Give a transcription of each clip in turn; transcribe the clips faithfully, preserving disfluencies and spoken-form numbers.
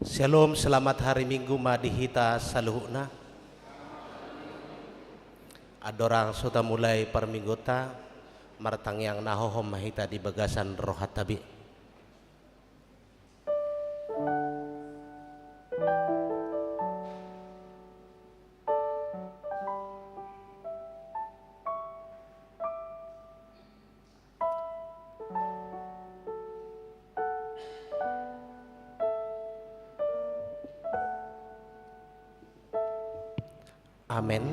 Syalom, selamat hari Minggu ma di hita saluhutna. Andorang so tamulai parmingguonta, martangiang na hohom ma hita di bagasan rohanta be. Amen.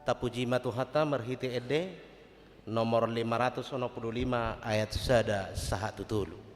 Tapuji ma Tuhanta marhite ende, nomor lima ratus onom pulu lima, ayat sada sahat tu tolu.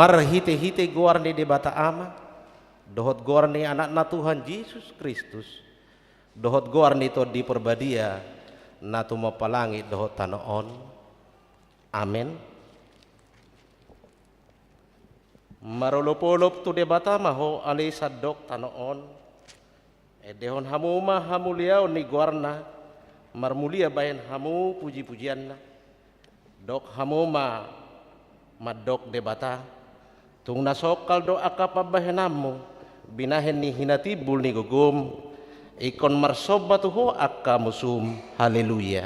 Marhitehite goar ni Debata Ama, dohot goar ni Anakna Tuhan Jesus Kristus, dohot goar ni Tondi Parbadia, na tumompa langit dohot tano on. Amen. Marolopolop tu Debata ma ho ale sandok tano on. Endehon hamu ma hamuliaon ni goarna, marmulia bahen hamu pujipujianna. Dok hamu ma mandok Debata, tung na songkal do angka pambahenanmu, binahen ni hinatimbul ni gogom, ingkon marsomba tu ho angka musum. Haleluya.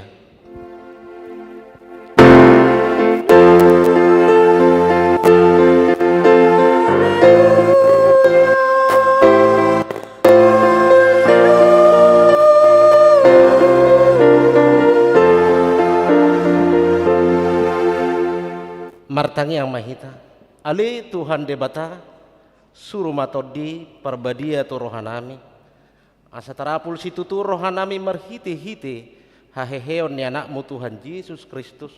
Martangiang ma hita. Ale Tuhan Debata, suru ma Tondi Parbadia tu rohanami, Asa tarapul situtu rohanami marhite-hite haheheon ni Anakmu Tuhan Jesus Kristus.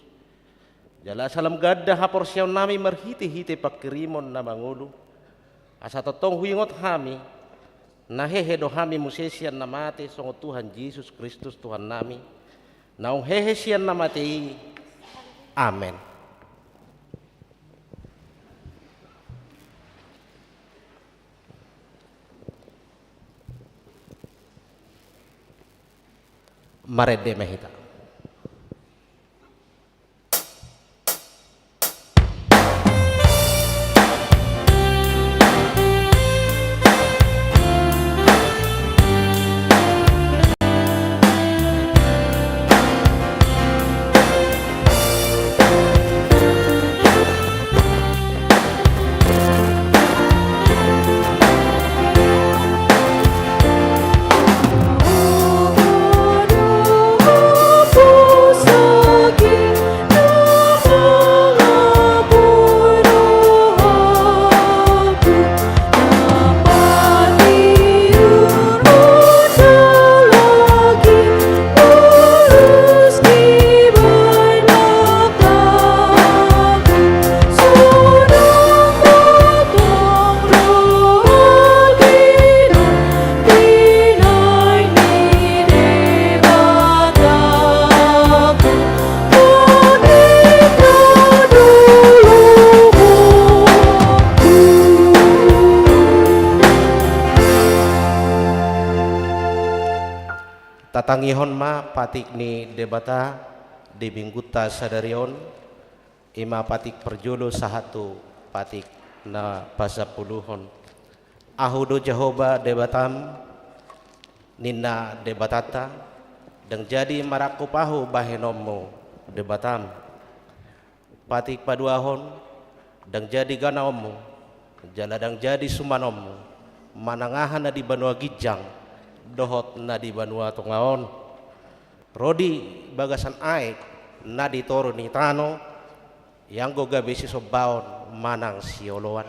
Jala asa lam ganda haporseaonnami marhite-hite pangkirimon na mangolu. Asa tongtong huingot hami, na hehe do hami muse sian na mate songon Tuhan Jesus Kristus Tuhannami, naung hehe sian na mate i. Amen. Marende ma hita. Tatangihon ma patik ni Debata di minggunta sadari on, i ma patik parjolo sahat tu patik na pasampuluhon. Ahu do Jahowa Debatam, ninna Debatanta, ndang jadi marangkup ahu bahenonmu, Debatam. Patik paduahon, ndang jadi ganaonmu, jala ndang jadi sumanonmu, manang aha na di banua ginjang dohot na di banua tonga on, ro di bagasan aek na di toru ni tano, ianggo gabe sisombaon manang sioloan.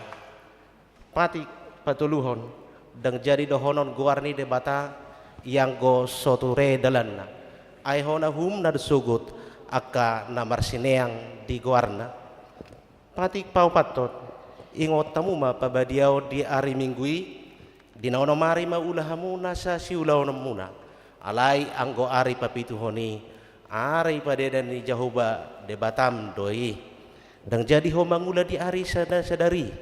Patik patoluhon, ndang jadi dohonon goar ni Debata ianggo so ture dalanna, ai hona uhumna do sogot angka na marsineang di goarna. Patik paopathon, ingot hamu ma pabadiaon di ari Minggu i, di na onom ari ma ula hamu nasa siulaononmuna, alai anggo ari papituhon i, ari padedan ni Jahowa Debatam do i. Ndang jadi ho mangula di ari sada-, sadari,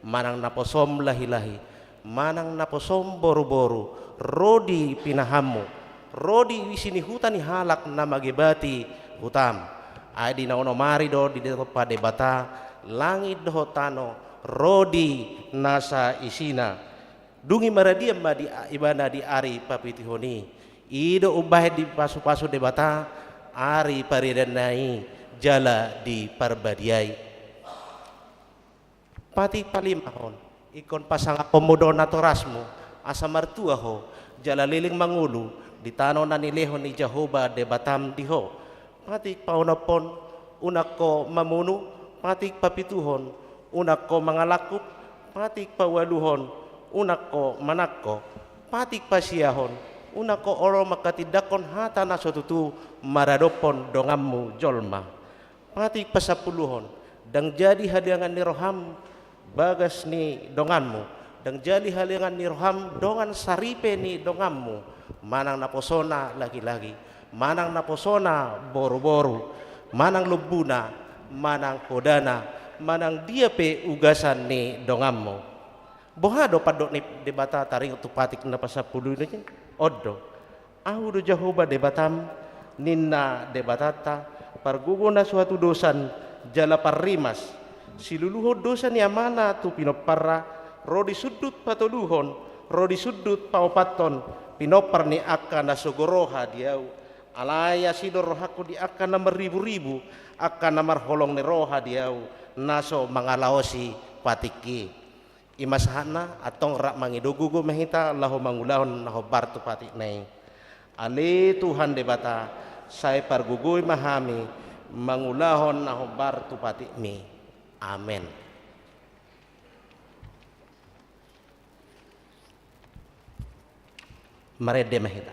manang naposom lahi-lahi, manang naposom boru-boru, ro di pinahanmu, ro di isi ni huta ni halak na mangebati hutam. Ai di na onom ari do ditompa Debata langit dohot tano, ro di nasa isina. Dung i maradian ma di, ibana di ari papituhon i. I do umbahen dipasu-pasu Debata ari padedanna i jala diparbadiai. Patik palimahon, ingkon pasangaphonmu do natorasmu, asa martua ho, jala leleng mangolu di tano na nilehon ni Jahowa Debatam di ho. Patik paonomhon, unang ho mamunu. Patik papituhon, unang ho mangalangkup. Patik paualuhon, unang ho manangko. Patik pasiahon, unang ho olo manghatindanghon hata na so tutu maradophon donganmu jolma. Patik pasampuluhon, ndang jadi haleangan ni roham bagas ni donganmu, ndang jadi haleangan ni roham dongan saripe ni donganmu, manang naposona laki-laki, manang naposona boru-boru, manang lombuna, manang hodana, manang dia pe ugasan ni donganmu. Boha do pandok ni Debata taringot tu patik na pasampulu i? On do. Ahu do Jahowa Debatam, ninna Debatanta, pargogo na so hatudosan jala parrimas, siluluhon dosa ni amana tu pinomparna, ro di sundut patoluhon, ro di sundut paopathon, pinompar ni angka na sogo roha di ahu. Alai asi do rohangku di angka na marribu-ribu, angka na marholong ni roha di ahu, na so mangalaosi patik i. I ma sahatna, antong rap mangido gogo ma hita laho mangulahon na hombar tu patikna i. Ale Tuhan Debata, sai pargogoi ma hami mangulahon na hombar tu patikmi. Amen. Marende ma hita.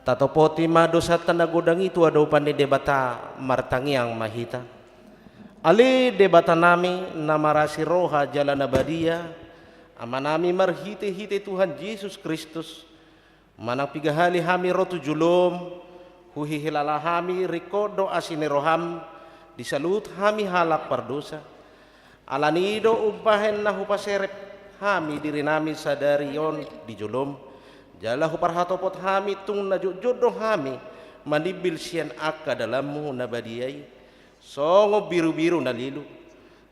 Tatopoti ma dosanta na godang i tu adopan ni Debata, martangiang ma hita. Ale Debata nami, na marasi roha jala na badia, Ama nami, marhite-hite Tuhan Jesus Kristus, manang piga hali hami ro tu jolom, huhilala hami ringkot do asi ni roham di saluhut hami halak pardosa. Alani i do umbahen na hupaserep hami diri nami sadari on di jolom, jala huparhatopot hami tung na jotjot do hami manimbil sian angka dalanmu na badia i, songon birubiru na lilu.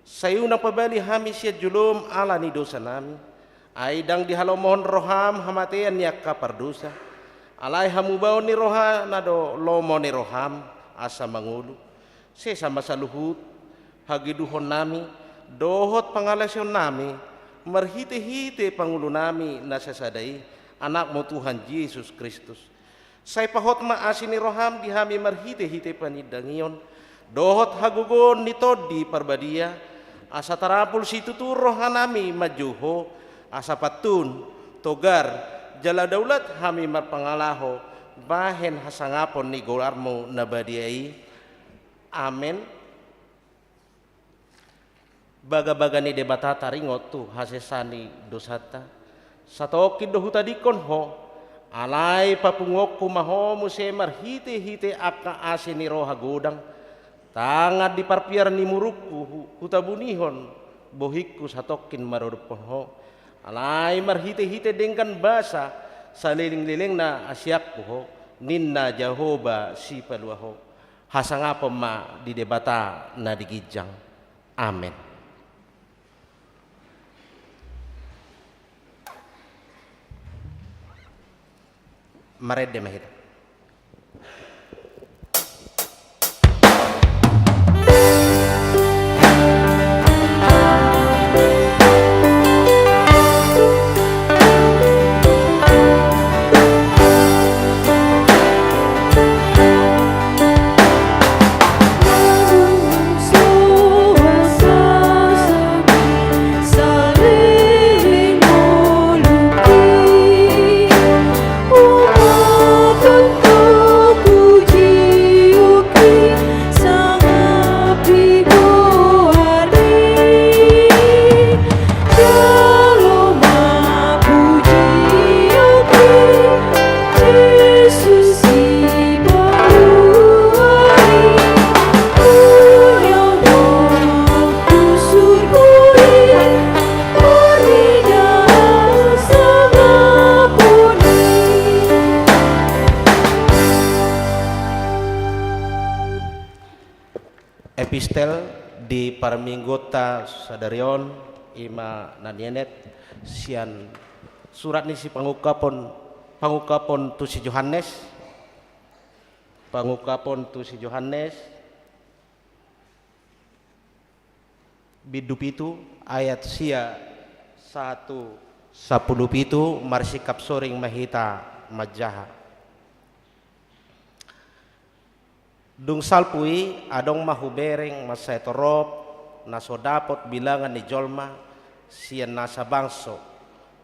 Sai unang pabali hami sian jolom ala ni dosa nami, ai ndang dihalomohon roham hamatean ni angka pardosa. Alai hamubaon ni rohana do lomo ni roham asa mangolu. Sesa ma saluhut hageduhon nami dohot pangalaosion nami marhite-hite Pangulu nami na sasada i, Anakmu Tuhan Jesus Kristus. Sai pahot ma asi ni roham di hami marhite-hite panindangion dohot hagogoon ni Tondi Parbadia, asa tarapul situtu roha nami manjou Ho, asa pantun, togar, jala daulat hami marpangalaho bahen hasangapon ni goarmu na badia i. Amen. Bagabaga ni Debata taringot tu hasesaan ni dosanta. Satongkin do hutadingkon Ho, alai papunguonku ma Ho muse marhite-hite angka asi ni roha godang. Tangan di parpiar ni murungku hu-, hutabunihon bohingku satongkin maradophon Ho. Alai marhite-hite denggan basa saleleng-lelengna asianku Ho, ninna Jahowa Sipalua Ho. Hasangapon ma di Debata na di ginjang. Amen. Marende ma hita. Di parmingguonta sadari on, i ma na nienet sian surat ni si pangungkapon, pangungkapon tu si Johannes, pangungkapon tu si Johannes, bindu pitu, ayat sia sahat tu sampulu pitu, marsingkap soring ma hita manjaha. Dung salpu i adong ma hubereng mansai torop na so dapot bilangan ni jolma sian nasa bangso,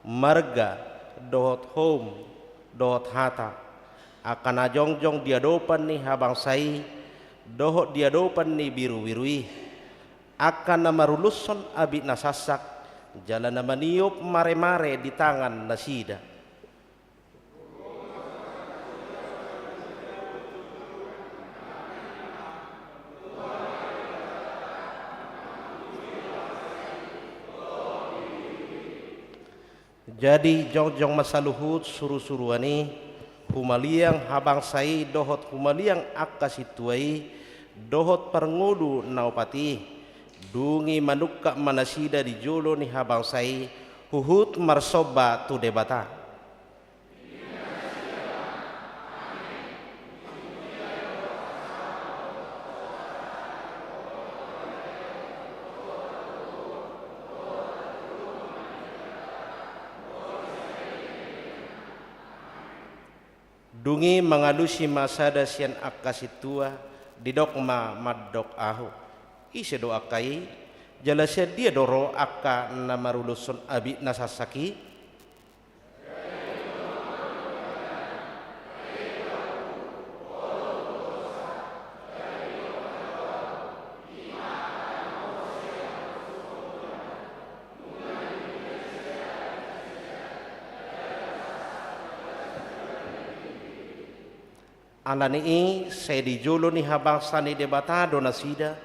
marga, dohot houm, dohot hata. Angka na jongjong di adopan ni habangsa i, dohot di adopan ni birubiru i. Angka na marulushon abit na sassak, jala na maniop maremare di tangan nasida. Jadi jongjong ma saluhut surusuruan i, humaliang habangsa i dohot humaliang angka sintua i, dohot parngolu na opat i. Dung i manungkap ma nasida di jolo ni habangsa i, huhut marsomba tu Debata. Dung i mangalusi ma sada sian angka sintua, didok ma mandok ahu: Ise do angka i? Jala sian dia do ro angka na marulushon abit na sassak i? Alani i, sai di jolo ni habangsa ni Debata do nasida,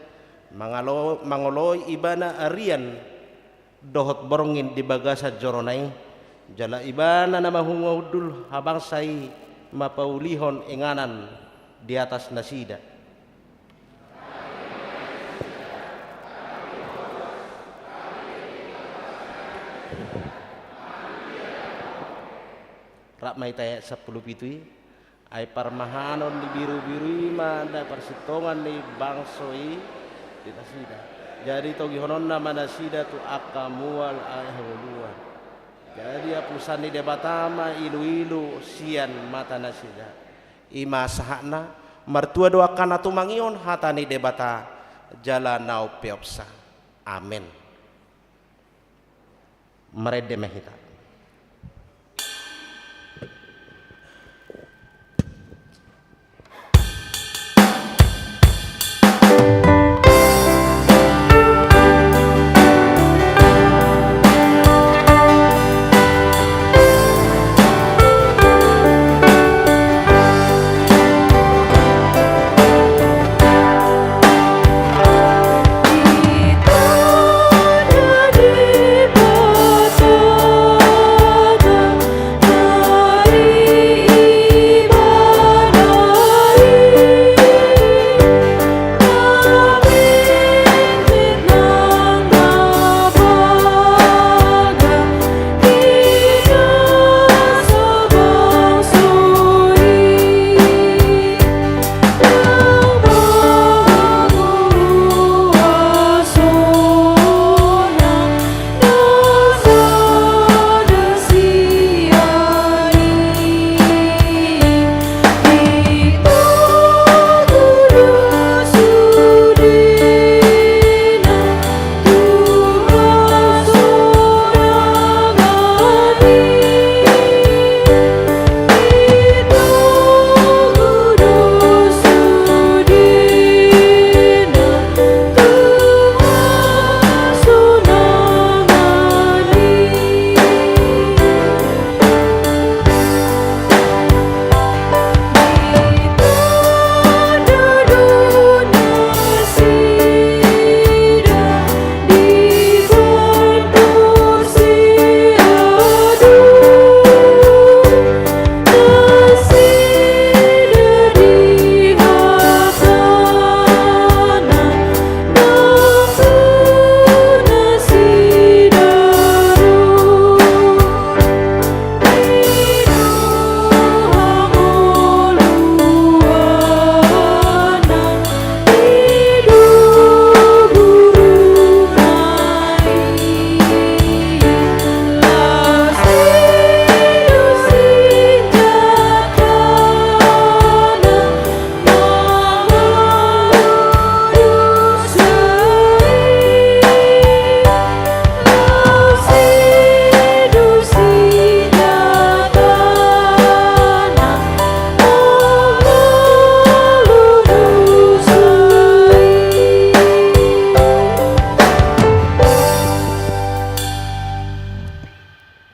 mangalo-, mangoloi Ibana arian dohot borngin di bagasan jorona i, jala Ibana na mahumundul habangsa i mapaulihon inganan di atas nasida. Rap ma hita ayat sampulu pitu i. Ai parmahanon ni birubiru i ma na parsintongan ni bangso i di nasida. Jadi togihononna ma nasida tu angka mual ai hangoluan. Jadi apusan ni Debata ma iluilu sian mata nasida. I ma sahatna, martua do angka na tumangihon hata ni Debata, jala na umpeopsa. Amen. Marende ma hita.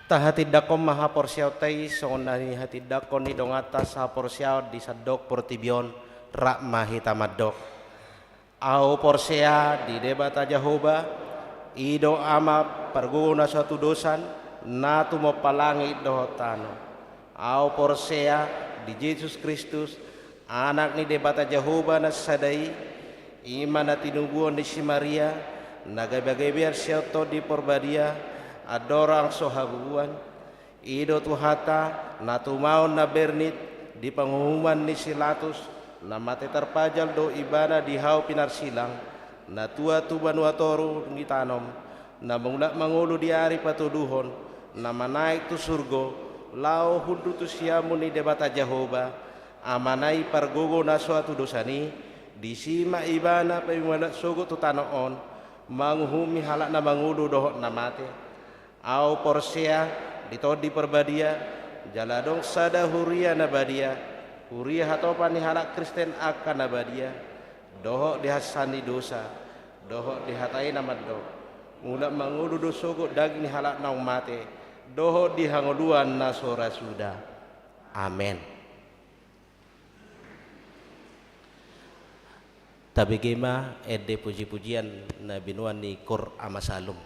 Tahatindangkon ma haporseaonta i songon na nihatindangkon ni donganta sahaporseaon di sandok portibi on. Rap ma hita mandok. Ahu porsea di Debata Jahowa, i do Ama pargogo na so hatudosan, na tumompa langit dohot tano. Ahu porsea di Jesus Kristus, Anak ni Debata Jahowa na sada i, i ma na tinubuhon ni si Maria, na gabegabean sian Tondi Porbadia, andorang so habubuhan. I do Tuhanta, na tumaon na bernit di panguhuman ni si Latus, na mate tarpajal do Ibana di hau pinarsilang, na tua tu banua toru ni tanom, na mulak mangolu di ari patoluhon, na manaek tu surgo, laho hundul tu siamun ni Debata Jahowa, Amana i pargogo na so hatudosan i. Disi ma Ibana paimbalat sogot tu tano on, manguhumi halak na mangolu dohot na mate. Ahu porsea di Tondi Porbadia, jala adong sada huria na badia, huria hatopan ni halak Kristen angka na badia, dohot di hansean ni dosa, dohot di hata i na mandok, mulak mangolu do sogot daging ni halak naung mate, dohot di hangoluan na so ra suda. Amen. Tabege ma ende pujipujian na binoan ni Koor Ama Salum.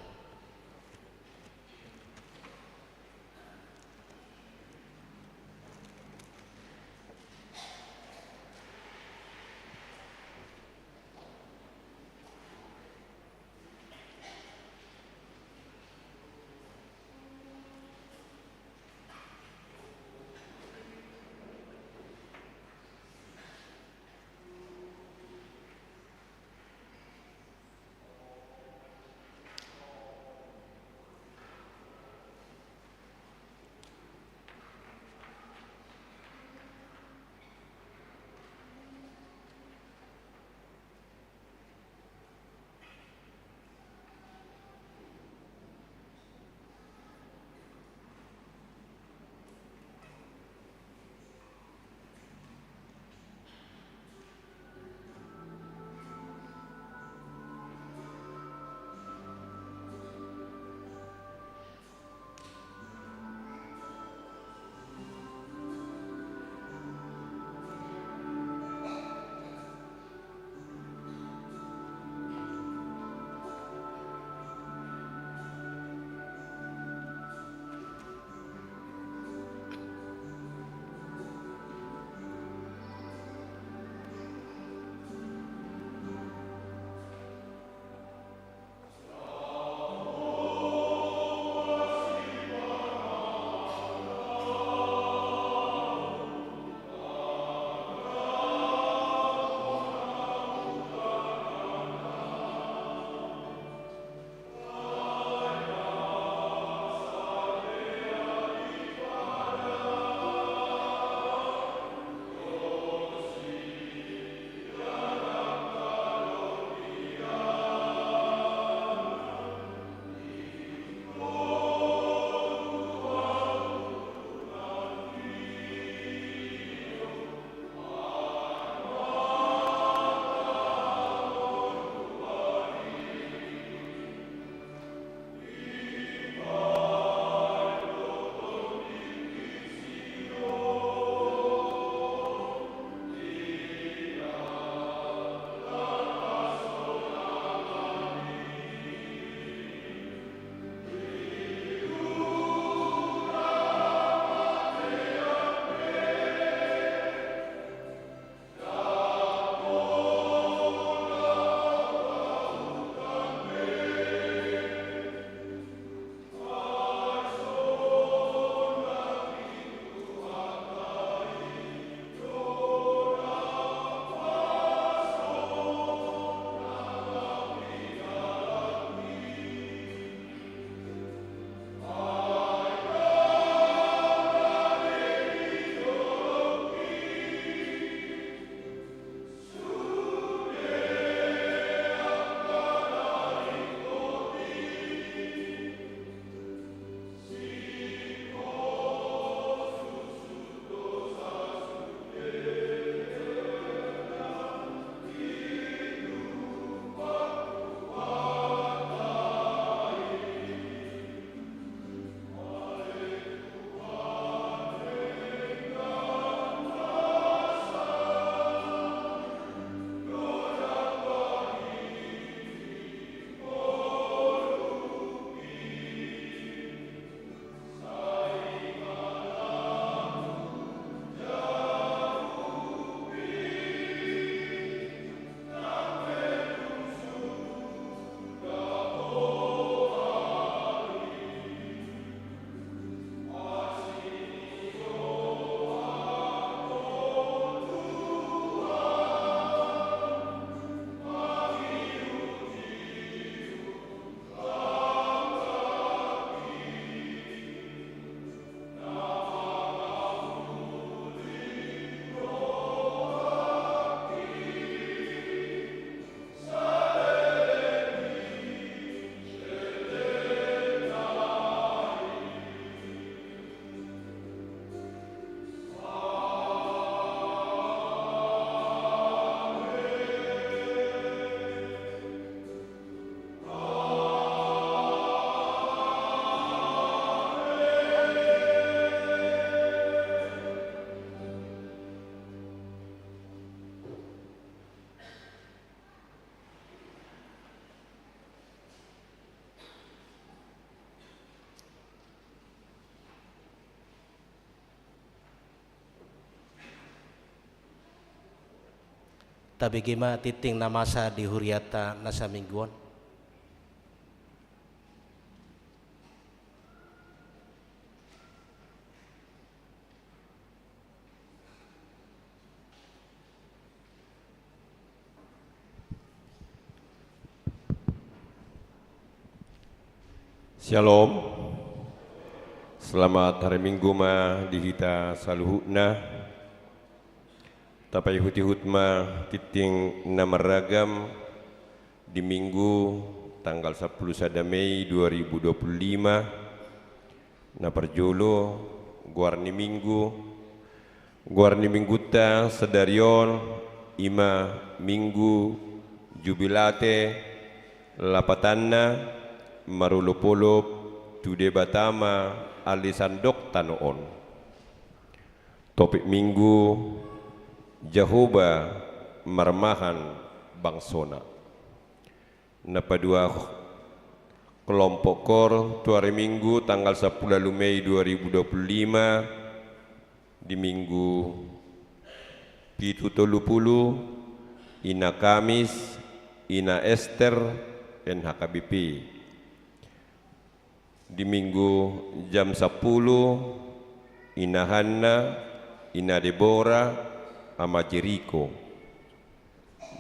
Tabege ma tingting na masa di huriata na saminggu on. Syalom. Selamat hari Minggu ma di hita saluhutna. Tapaihut-ihut ma tingting na marragam di Minggu tanggal sampulu sada Mei dua ribu dua puluh lima. Na parjolo, goar ni Minggu. Goar ni Minggunta sadari on i ma Minggu Jubilate, lapatanna marolop-olop tu Debata ma ale sandok tano on. Topik Minggu: Jahowa marmahan bangsoNa. Na paduahon, kelompok koor tu ari Minggu tanggal sampulu ualu Mei dua ribu dua puluh lima, di Minggu pitu tolu pulu, Ina Kamis, Ina Ester, N H K B P. Di Minggu jam sampulu, Ina Hanna, Ina Debora, Ama Jeriko.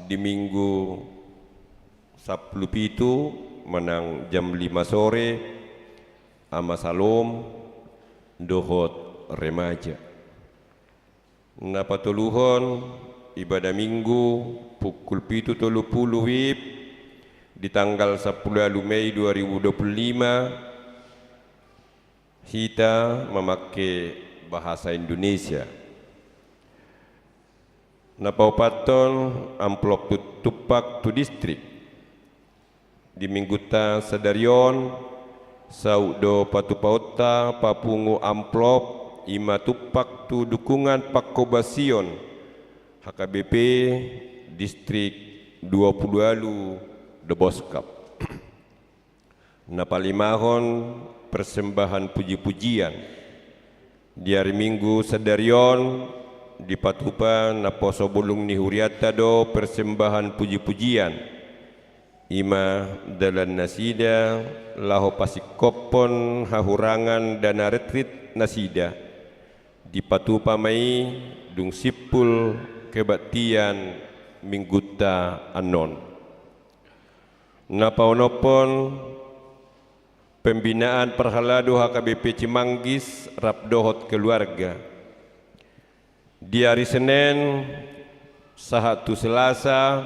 Di Minggu sampulu pitu manang jam lima sore, Ama Salom dohot remaja. Na patoluhon, ibadah Minggu pukul pitu tolu pulu WIB di tanggal sampulu ualu Mei dua ribu dua puluh lima, hita mamangke bahasa Indonesia. Na paopathon, amplop tu, tumpak tu distrik. Di Minggunta sadari on, saut do patupaonta papungu amplop, i ma tumpak tu dukungan pangkobasion H K B P distrik dua pulu ualu Doboskap. Na palimahon, persembahan puji-pujian. Di ari Minggu sadari on, dipatupa naposo bolung ni hurianta do persembahan puji-pujian, i ma dalan nasida laho pasingkophon hahurangan dana retrit nasida, dipatupa ma i dung simpul kebaktian Minggunta annon. Na paonomhon, pembinaan parhalado H K B P Cimanggis rap dohot keluarga. Di ari Senen sahat tu Selasa,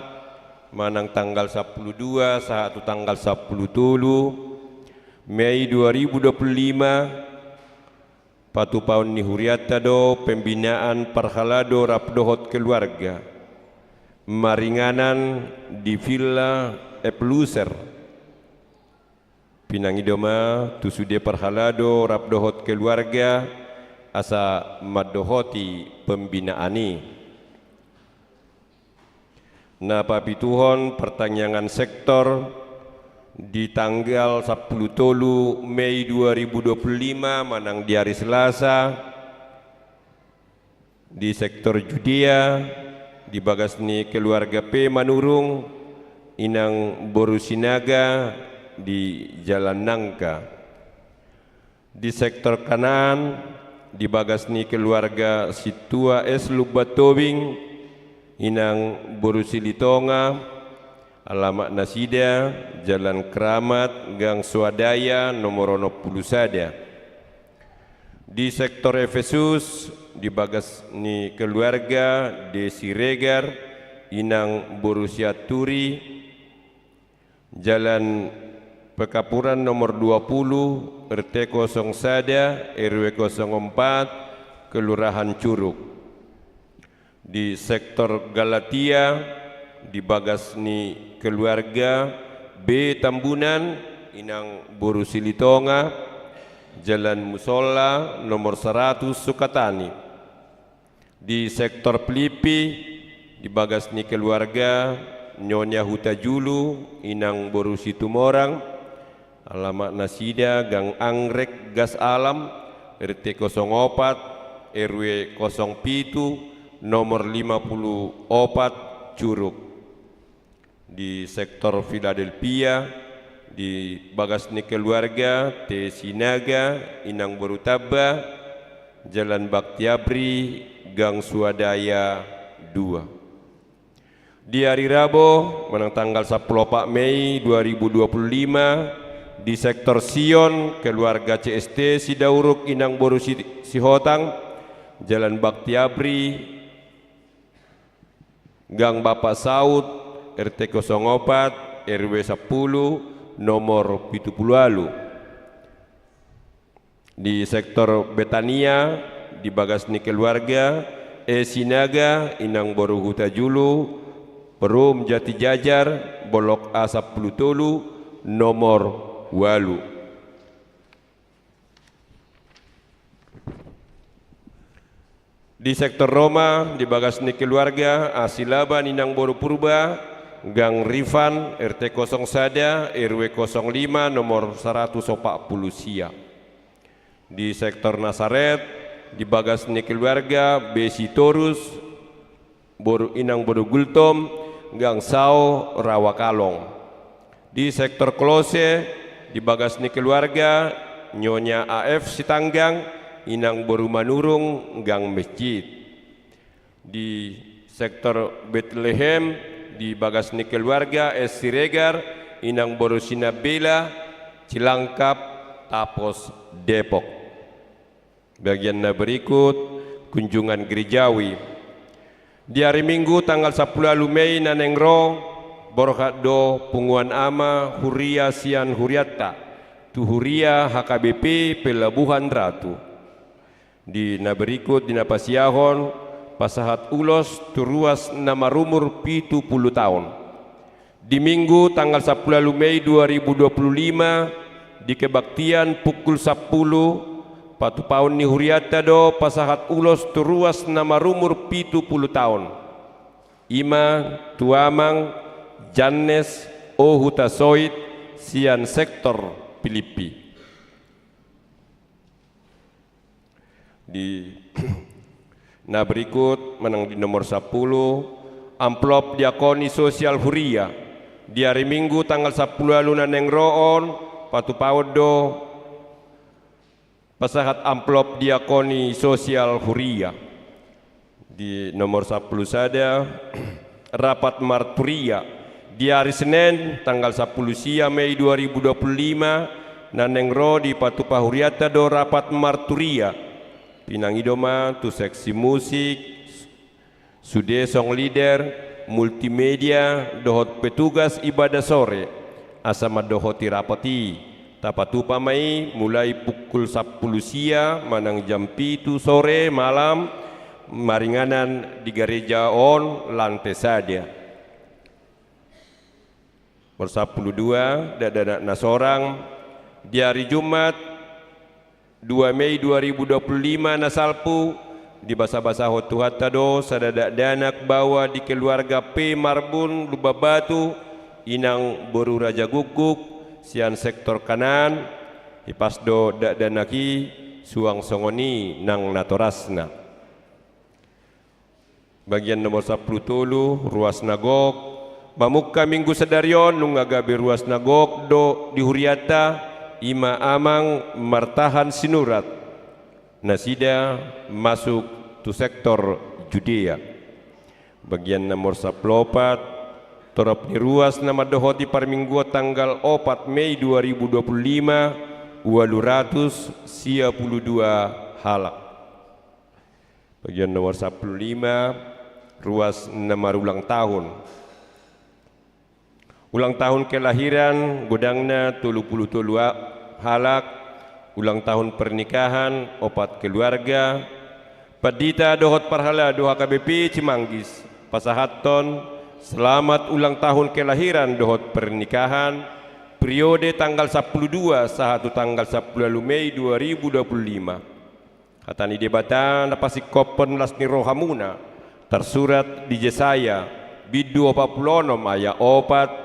manang tanggal sampulu dua sahat tu tanggal sampulu tolu Mei dua ribu dua puluh lima, patupaon ni hurianta do pembinaan parhalado rap dohot keluarga maringanan di Villa Epluser. Pinangido ma tu sude parhalado rap dohot keluarga asa mandohoti pembinaan i. Na papituhon, partangiangan sektor di tanggal sampulu tolu Mei dua ribu dua puluh lima manang di ari Selasa, di sektor Judea, di bagas ni keluarga P Manurung, inang boru Sinaga di Jalan Nangka. Di sektor Kanaan, di bagas ni keluarga Sintua S Lumban Tobing, inang boru Silitonga, alamat nasida Jalan Keramat, Gang Swadaya, nomor onom pulu sada. Di sektor Efesus, di bagas ni keluarga D Siregar, inang boru Sianturi, Jalan Pekapuran nomor dua pulu, R T kosong sada, R W kosong empat, Kelurahan Curug. Di sektor Galatia, di bagas ni keluarga B Tambunan, inang boru Silitonga, Jalan Musola nomor saratus, Sukatani. Di sektor Pilipi, di bagas ni keluarga Nyonya Hutajulu, inang boru Situmorang, alamat nasida Gang Anggrek, Gas Alam, R T kosong opat, R W kosong pitu, nomor lima pulu opat, Curug. Di sektor Philadelphia, di bagas ni keluarga T. Sinaga, inang boru Tamba, Jalan Bakti Abri, Gang Swadaya dua. Di ari Rabo, manang tanggal sampulu opat Mei dua ribu dua puluh lima, di sektor Sion, keluarga C S T Sidauruk, inang boru Si-, Sihotang, Jalan Bakti Abri, Gang Bapak Saud, R T kosong opat, R W sampulu, nomor pitu pulu ualu. Di sektor Betania, di bagas ni keluarga E. Sinaga, inang boru Hutajulu, Perum Jatijajar, Bolok A sampulu tolu, nomor ualu. Di sektor Roma, di bagas ni keluarga A. Silaban, inang boru Purba, Gang Rifan, R T kosong sada, R W kosong lima, nomor saratus opat pulu sia. Di sektor Nasaret, di bagas ni keluarga B. Sitorus, boru, inang boru Gultom, Gang Sao, Rawa Kalong. Di sektor Kolose, di bagas ni keluarga Nyonya A F Sitanggang, inang boru Manurung, Gang Mesjid. Di sektor Betlehem, di bagas ni keluarga S. Siregar, inang boru Sinabela, Cilangkap, Tapos, Depok. Bagian na berikut, kunjungan gerejawi. Di ari Minggu tanggal sampulu ualu Mei na naeng ro, borhat do punguan ama huria sian hurianta tu huria H K B P Pelabuhan Ratu. Di na berikut, di na pasiahon, pasahat ulos tu ruas na marumur pitu pulu taon. Di Minggu tanggal sampulu ualu Mei dua ribu dua puluh lima, di kebaktian pukul sampulu, patupaon ni hurianta do pasahat ulos tu ruas na marumur pitu pulu taon. I ma tu amang Jannes O. Hutasoit sian sektor Pilippi. Di na berikut, manang di nomor sampulu, amplop diakoni sosial huria. Di ari Minggu tanggal sampulu ualu na naeng ro on, patupaon do pasahat amplop diakoni sosial huria. Di nomor sampulu sada, rapat marturia. Di ari Senen, tanggal sampulu sia Mei dua ribu dua puluh lima, na naeng ro dipatupa hurianta do rapat marturia. Pinangido ma tu seksi musik, sude song leader, multimedia, dohot petugas ibadah sore, asa mandohoti rapat i. Tapatupa ma i mulai pukul sampulu sia manang jam pitu sore malam, maringanan di gareja on, lante sada. Nomor sampulu dua, dakdanak na sorang. Di ari Jumat, dua Mei dua ribu dua puluh lima na salpu, dibasabasahon Tuhanta do sada dakdanak baoa di keluarga P. Marbun, Lumban Batu, inang boru Raja Guguk, sian sektor Kanaan. Hipas do dakdanak i, suang songon i nang natorasna. Bagian nomor sampulu tolu, ruas na gok. Mamungka Minggu sadari on nunga gabe ruas na gok do di hurianta, i ma amang Martahan Sinurat. Nasida masuk tu sektor Judea. Bagian nomor sampulu opat, torop ni ruas na mandohoti parmingguon tanggal opat Mei dua ribu dua puluh lima, ualu ratus sia pulu dua halak. Bagian nomor sampulu lima, ruas na marulang tahun. Ulang tahun kelahiran godangna tolu pulu tolu a-, halak, ulang tahun pernikahan opat keluarga, pandita dohot parhalado H K B P Cimanggis, pasahathon selamat ulang tahun kelahiran dohot pernikahan, periode tanggal sampulu dua sahat tu tanggal sampulu ualu Mei dua ribu dua puluh lima. Hata ni Debata na pasingkophon las ni rohamuna, tarsurat di Jesaya, bindu opat pulu onom ayat opat,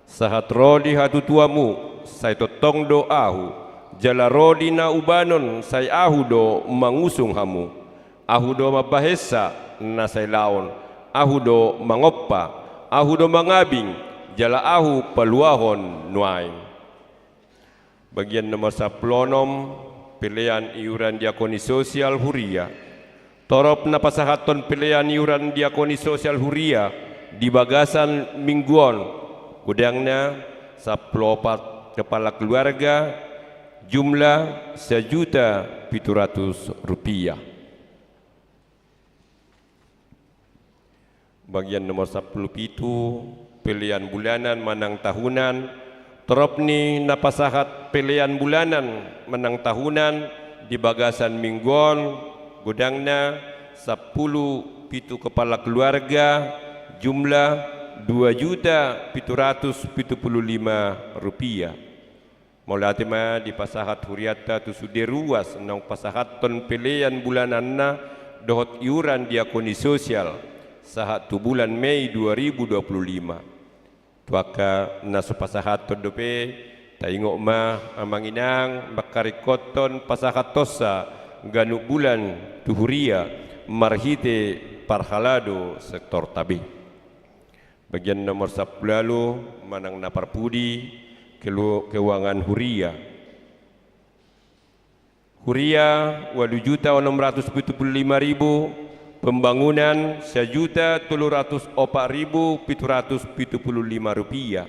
sahat ro di hatutuamu, sai tongtong do Ahu, jala ro di na ubanon, sai Ahu do mangusung hamu. Ahu do mambahensa na sai laon, Ahu do mangompa, ahu do mangabing, jala ahu paluahon nuaeng. Bagian nomor sampulu onom, pelean iuran diakoni sosial huria. Torop na pasahathon pelean iuran diakoni sosial huria di bagasan minggu on, godangna sampulu opat kepala keluarga, jumlah sajuta pitu ratus rupiah. Bagian nomor sampulu pitu, pelean bulanan manang tahunan. Torop ni na pasahat pelean bulanan manang tahunan di bagasan minggu on, godangna sampulu pitu kepala keluarga, jumlah dua juta pitu ratus pitu pulu lima rupiah. Mauliate ma dipasahat hurianta tu sude ruas naung pasahathon pelean bulananna dohot iuran diakoni sosial sahat tu bulan Mei dua ribu dua puluh lima. Tu angka na so pasahathon dope, taingot ma amang inang mangkaringkothon pasahathonsa ganup bulan tu huria marhite parhalado sektorta be. Bagian nomor sampulu ualu, manang na parpudi, kelu-, keuangan huria. Huria, ualu juta onom ratus pitu pulu lima ribu, pembangunan, sajuta tolu ratus opat ribu pitu ratus pitu pulu lima rupiah.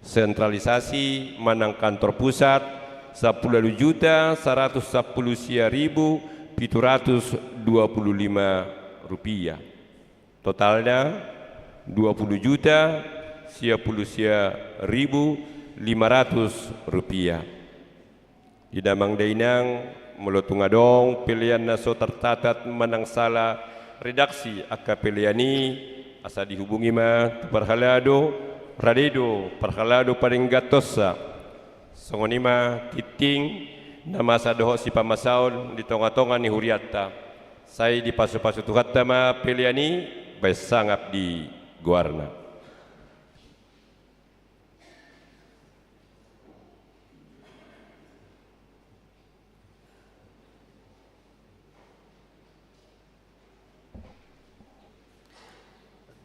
Sentralisasi manang kantor pusat, sampulu ualu juta saratus sampulu sia ribu pitu ratus dua pulu lima rupiah. Totalna dua pulu juta sia pulu sia ribu lima ratus rupiah. Di damang dainang, molo tung adong pelean na so tarcatat manang sala redaksi angka pelean i, asa dihubungi ma tu parhalado, rade do parhalado padengganhonsa. Songon i ma tingting na masa dohot sipamasaon di tonga-tonga ni hurianta. Sai dipasupasu Tuhanta ma pelean i bahen sangap di goarna.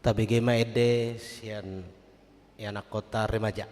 Tabege ma ende sian ianakhonta remaja.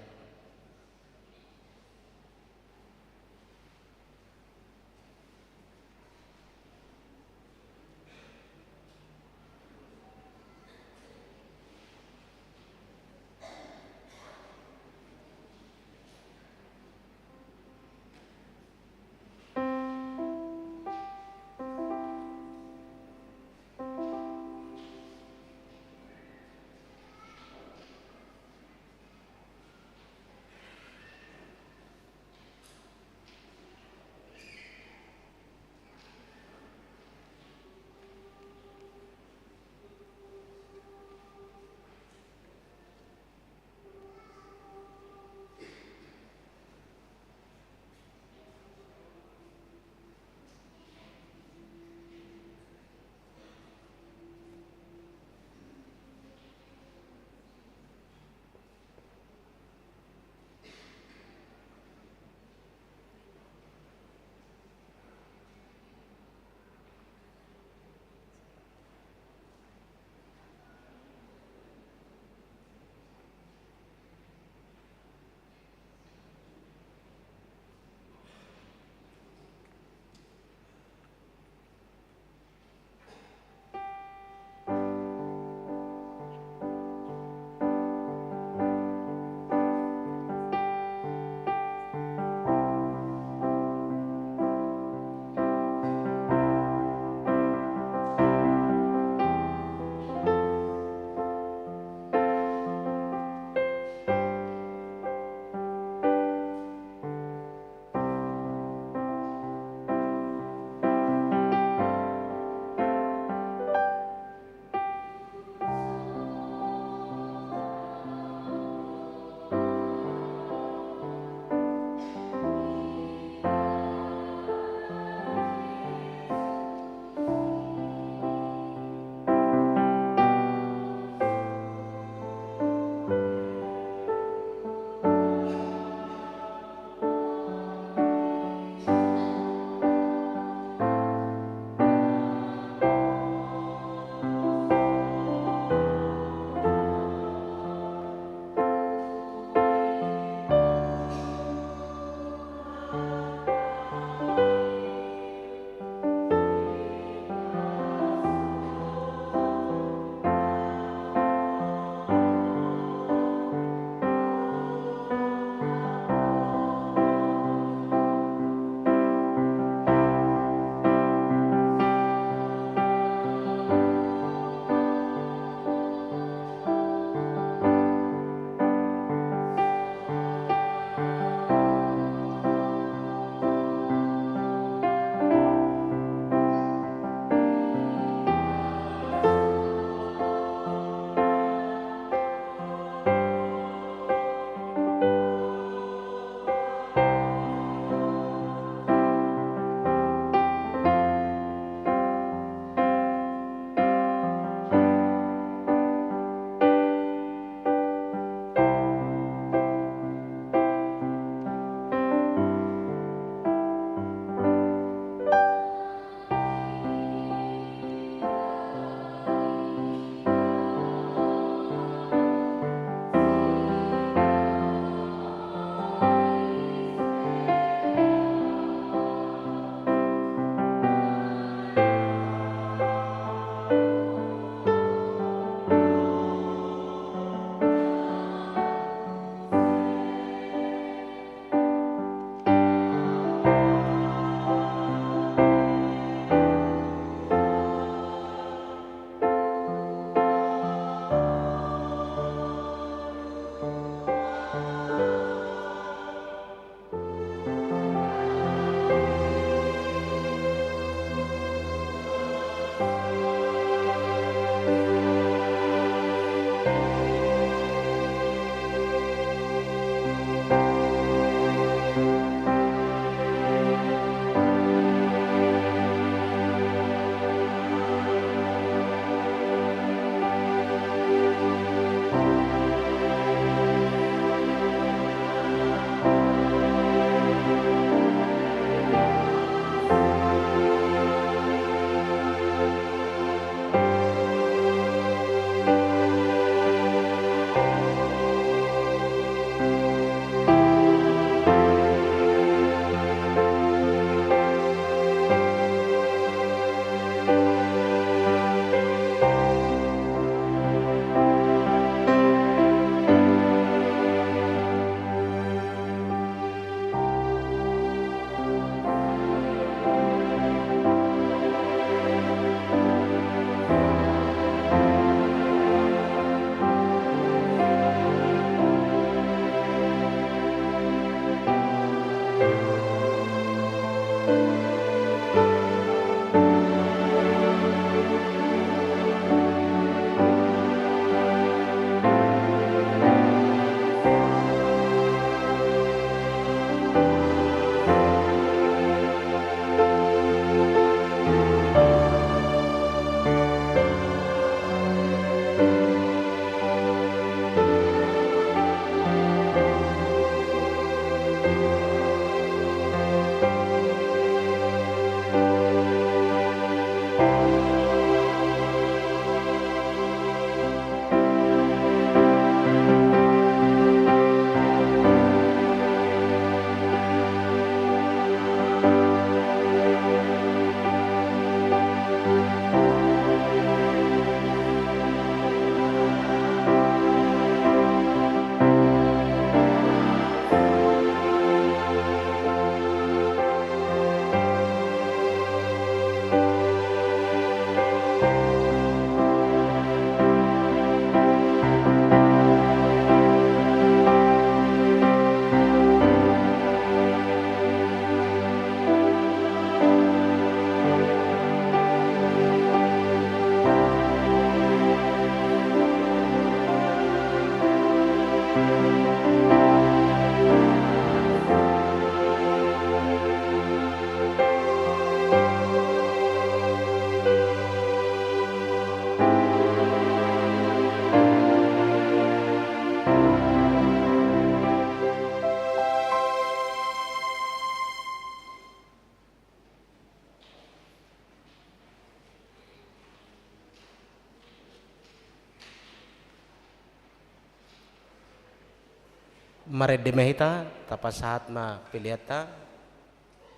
Marende ma hita, tapasahat ma peleanta,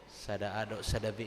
sada A dohot sada B.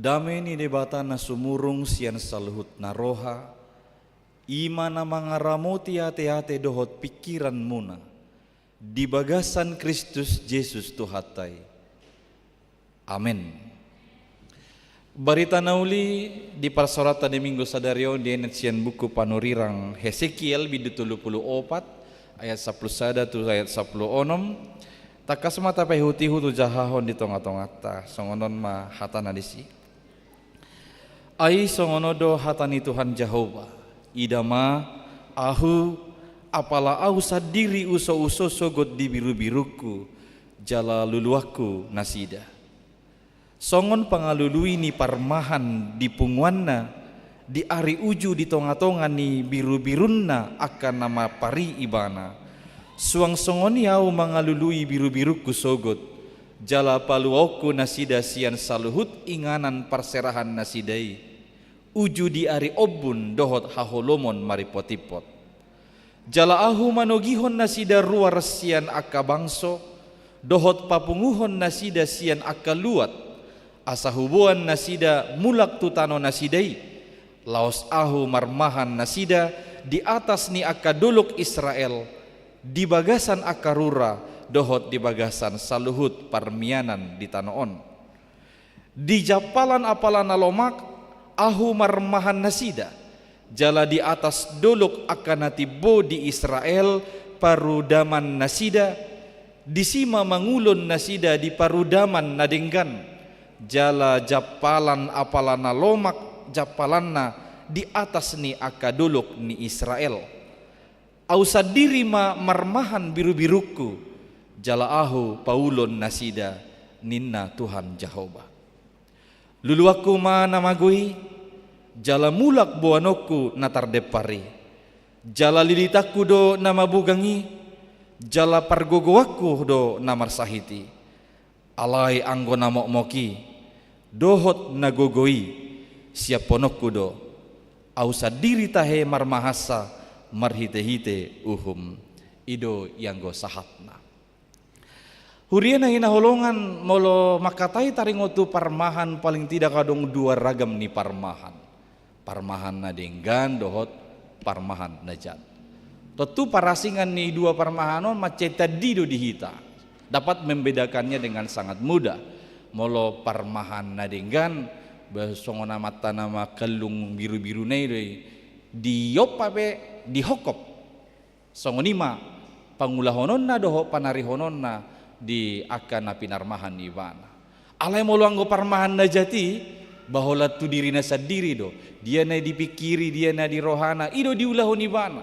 Dame ni Debata na sumurung sian saluhut na roha, i ma na mangaramoti ateate dohot pingkiranmuna, di bagasan Kristus Jesus Tuhanta i. Amen. Barita na uli di parsaoranta di Minggu sadari on dienet sian buku panurirang Hesekiel, bindu tolu pulu opat, ayat sampulu sada tu ayat sampulu onom. Tangkas ma tapaihutihut hujahahon di tongatonganta, songon on ma hatana disi. Ai songon on do hata ni Tuhan Jahowa: Ida ma, Ahu, apala Ahu sandiri usouso sogot di birubirungku, jala luluanku nasida. Songon pangalului ni parmahan di punguanna, di ari uju di tongatonga ni birubirunna angka na mapari ibana, suang songon i Ahu mangalului birubirungku sogot, jala paluaonku nasida sian saluhut inganan parserahan nasida i, uju di ari ombun dohot haholomon maripotimpot. Jala Ahu manogihon nasida ruar sian angka bangso, dohot papunguhon nasida sian angka luat, asa huboan nasida mulak tu tano nasida i, laos Ahu marmahan nasida di atas ni angka dolok Israel, di bagasan angka rura, dohot di bagasan saluhut parmianan di tano on. Di jampalan apala na lomak Ahu marmahan nasida, jala di atas dolok angka na timbo di Israel parudaman nasida, disi ma mangulon nasida di parudaman na denggan, jala jampalan apala na lomak jampalanna di atas ni angka dolok ni Israel. Ahu sandiri ma marmahan birubirungku, jala Ahu paulon nasida, ninna Tuhan Jahowa. Luluanku ma na mago i, jala mulak boanonku na tardempar i, jala lilitanku do na mabugang i, jala pargogoanku do na marsahit i. Alai anggo na mokmok i, dohot na gogo i, siaphononku do. Ahu sandiri tahe marmahansa marhitehite uhum. I do ianggo sahatna. Huria na hinaholongan, molo mangkatai taringot tu parmahan, paling tidak adong dua ragam ni parmahan. Parmahan na denggan dohot parmahan na jat. Tontu parasingan ni dua parmahan on mansai tandi do di hita. Dapat membedakannya dengan sangat mudah. Molo parmahan na denggan, bah, songon amanta na mangkallung birubiruna i do i, diompa pe dihongkop. Songon i ma pangulahononna dohot panarihononna di angka na pinarmahan ni ibana. Alai molo anggo parmahan na jat i, bah holan tu dirina sandiri do. Dia na dipingkiri, dia na di rohana, i do diulahon ibana.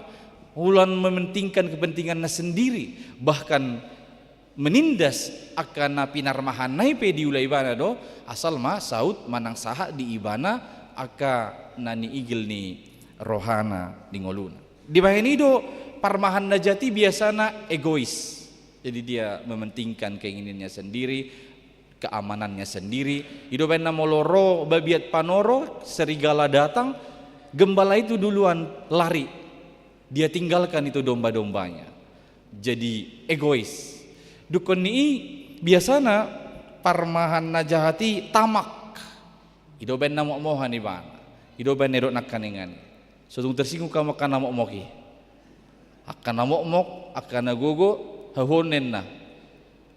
Holan mementingkan kepentinganna sendiri, bahkan menindas angka na pinarmahanna i pe diula ibana do, asal ma saut manang sahat di ibana angka na niigil ni rohana di ngoluna. Dibahen i do parmahan na jat i biasana egois. Jadi dia mementingkan keinginannya sendiri, keamanannya sendiri. I do bahenna molo ro babiat panoro, serigala datang, gembala itu duluan lari. Dia tinggalkan itu domba-dombanya. Jadi egois. Dungkon ni i biasana parmahan na jahat i tamak. I do bahenna mokmokan ibana. I do bahenna didok nangkaningan i. So tung tersinggung hamu angka na mokmok i. Angka na mokmok, angka na gogo, hahuonna inna.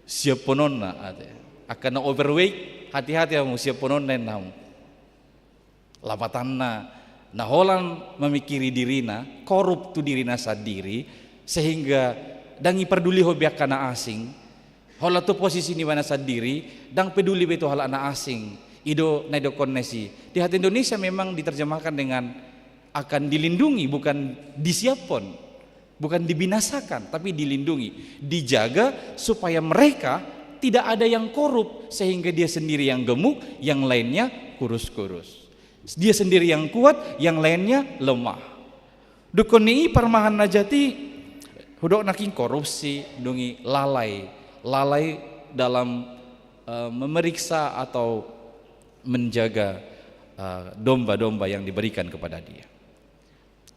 Siaphononna, ate. Angka na overweight, hati-hati hamu, siaphononna inna hamu. Lapatanna, na holan mamingkiri dirina, korup tu dirina sandiri, sehingga ndang ipardulihon be angka na asing, holan tu posisi ni ibana sandiri, ndang peduli be tu halak na asing. I do na didokkon na disi. Di hata Indonesia memang diterjemahkan dengan akan dilindungi, bukan disiaphon, bukan dibinasakan, tapi dilindungi, dijaga supaya mereka tidak ada yang korup, sehingga dia sendiri yang gemuk, yang lainnya kurus-kurus. Dia sendiri yang kuat, yang lainnya lemah. Dungkon ni i parmahan na jat i, hudok nangkin korupsi, dung i lalai, lalai dalam, eh, memeriksa atau menjaga, eh, domba-domba yang diberikan kepada dia.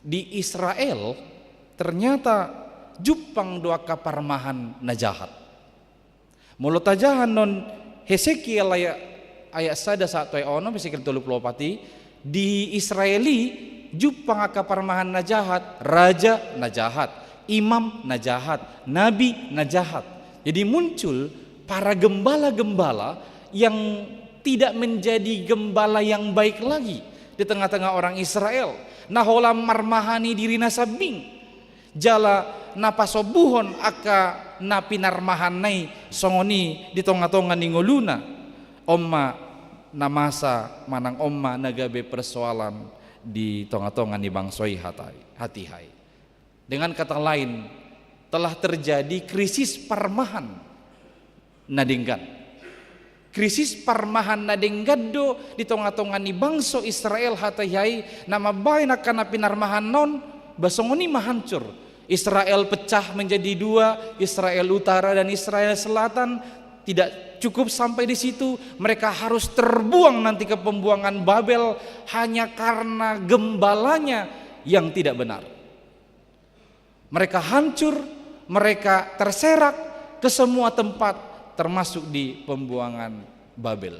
Di Israel ternyata jumpang do angka parmahan na jahat. Molo tajaha non Hesekiel ayat, ayat sada sahat tu ayat onom, Hesekiel tolu pulu opat i, di Israel i jumpang angka parmahan na jahat, raja na jahat, imam na jahat, nabi na jahat. Jadi muncul para gembala-gembala yang tidak menjadi gembala yang baik lagi di tengah-tengah orang Israel. Na holan marmahani dirina sambing. Jala na pasombuhon angka na pinarmahanna i songon i di tonga-tonga ni ngoluna. On ma na masa manang on ma na gabe persoalan di tonga-tonga ni bangso i hata-, hatiha i. Dengan kata lain, telah terjadi krisis parmahan na denggan. Krisis parmahan na denggan do di tonga-tonga ni bangso Israel hatiha i, na mambahen angka na pinarmahanna on, ba songon i ma hancur. Israel pecah menjadi dua, Israel Utara dan Israel Selatan. Tidak cukup sampai di situ, mereka harus terbuang nanti ke pembuangan Babel hanya karena gembalanya yang tidak benar. Mereka hancur, mereka terserak ke semua tempat, termasuk di pembuangan Babel.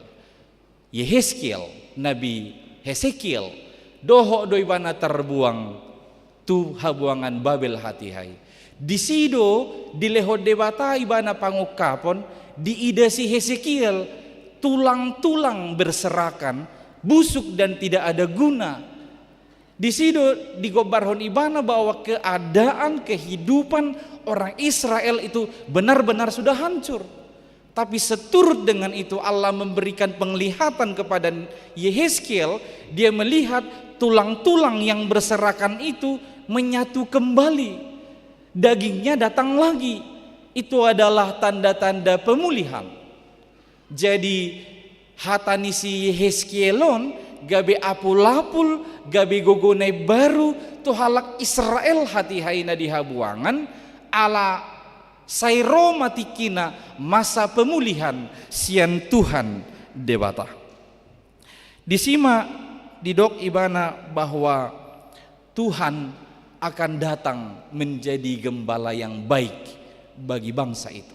Yehezkiel, Nabi Hesekiel, dohot do ibana terbuang tu habuangan Babel hatiha i. Disi do dilehon Debata ibana pangungkapon, diida si Hesekiel tulang-tulang berserakan, busuk dan tidak ada guna. Disi do digombarhon ibana bahwa keadaan kehidupan orang Israel itu benar-benar sudah hancur. Tapi seturut dengan itu, Allah memberikan penglihatan kepada Yehezkiel. Dia melihat tulang-tulang yang berserakan itu menyatu kembali. Dagingnya datang lagi. Itu adalah tanda-tanda pemulihan. Jadi, hata ni si Yehezkiel on gabe apul-apul, gabe gogo na imbaru tu halak Israel hatiha i na di habuangan, ala sai ro ma tingkina masa pemulihan sian Tuhan Debata. Disi ma didok ibana bahwa Tuhan akan datang menjadi gembala yang baik bagi bangsa itu.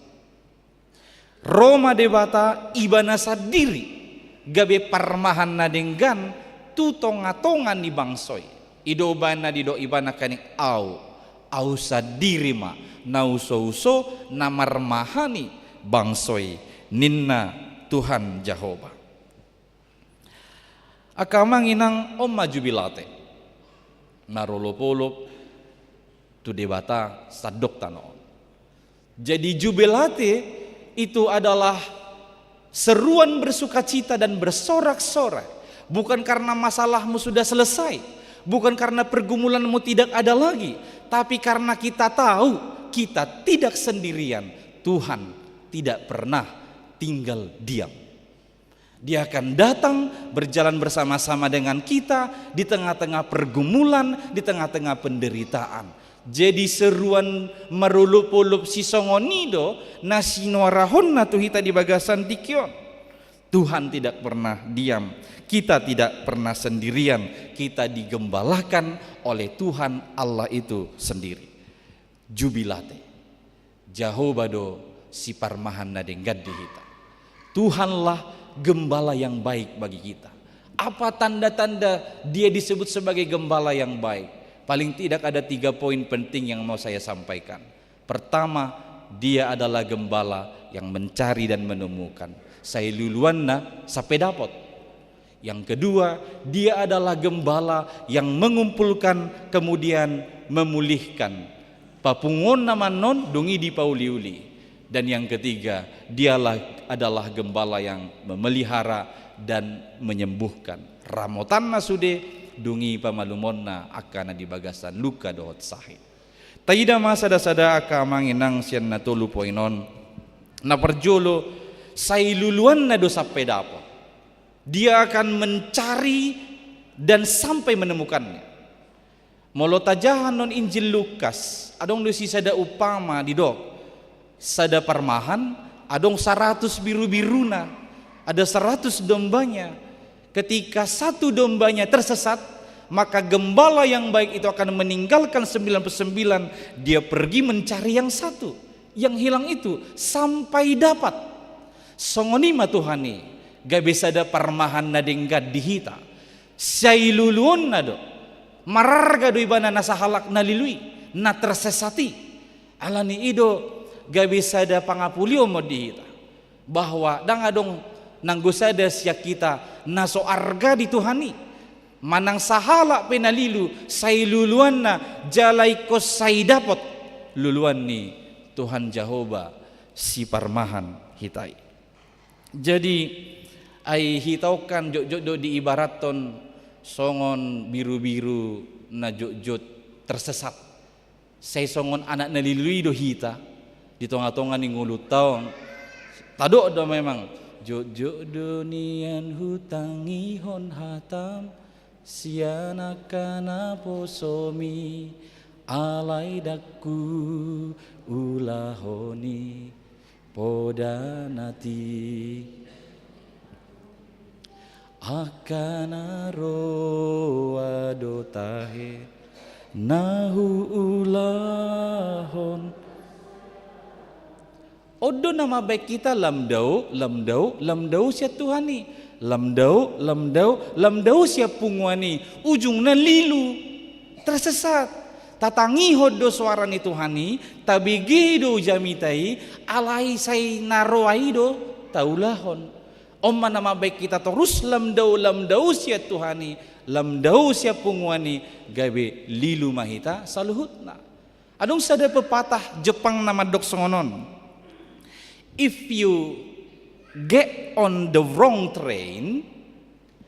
Ro ma Debata ibana sandiri gabe parmahan na denggan tu tonga-tonga ni bangso i. I do umbahen na didok ibana nangkaning, Au, Au sandiri ma na usouso na marmahani bangso i, ninna Tuhan Jahowa. Angka amang inang, on ma jubilate marolopolop tu Debata sandok tano on. Jadi jubilate itu adalah seruan bersukacita dan bersorak-sorai, bukan karena masalahmu sudah selesai, bukan karena pergumulanmu tidak ada lagi, tapi karena kita tahu kita tidak sendirian. Tuhan tidak pernah tinggal diam. Dia akan datang berjalan bersama-sama dengan kita di tengah-tengah pergumulan, di tengah-tengah penderitaan. Jadi seruan marolopolop sisongon i do na sinuarahonna tu hita di bagasan tingki on. Tuhan tidak pernah diam, kita tidak pernah sendirian, kita digembalakan oleh Tuhan Allah itu sendiri. Jubilate. Jahowa do siparmahan na denggan di hita. Tuhanlah gembala yang baik bagi kita. Apa tanda-tanda Dia disebut sebagai gembala yang baik? Paling tidak ada tiga poin penting yang mau saya sampaikan. Pertama, Dia adalah gembala yang mencari dan menemukan. Sai luluanna sampe dapot. Yang kedua, Dia adalah gembala yang mengumpulkan, kemudian memulihkan. Papunguonna ma annon, dung i dipauli-uli. Dan yang ketiga, Dialah adalah gembala yang memelihara dan menyembuhkan. Ramotanna sude, dung i pamalumonna angka na di bagasan luka dohot sahit. Taida ma sada-sada angka amang inang sian na tolu poin on. Na parjolo, sai luluanna do sampe dapot. Dia akan mencari dan sampai menemukannya. Molo tajaha annon Injil Lukas, adong do disi sada umpama didok. Sada parmahan, adong saratus biru-biruna, ada saratus dombanya. Ketika satu dombanya tersesat, maka gembala yang baik itu akan meninggalkan sembilan puluh sembilan, dia pergi mencari yang satu, yang hilang itu, sampai dapat. Songon i ma Tuhan i, gabe sada parmahan na denggan di hita. Sai luluanna do. Mararga do ibana na sahalak na lilu i, na tersesat i. Alani i do gabe sada pangapulion ma di hita, bahwa ndang adong nanggo sada sian hita na so arga di Tuhan i. Manang sahalak pe na lilu, sai luluanna jala ingkon sai dapot luluan ni Tuhan Jahowa siparmahan hita i. Jadi, ai hita on kan jotjot do diibarathon songon birubiru na jotjot tersesat. Sai songon anak na lilu i do hita di tongatonga ni ngolunta on. Tadok do memang, jotjot do nian hutangihon hatam sian angka naposomi, alai ndang huulahon i poda na tingki. Angka na roa do tahe na huulahon. On do na mambahen hita lam dao, lam dao, lam dao sian Tuhan i. Lam dao, lam dao, lam dao sian punguan i. Ujungna lilu. Tersesat. Tatangihon do soara ni Tuhan i, tabege do jamita i, alai sai na roa i do taulahon. On ma na mambahen hita torus lam dao, lam dao sian Tuhan i, lam dao sian punguan i, gabe lilu ma hita saluhutna. Adong sada pepatah Jepang na mandok songon on. If you get on the wrong train,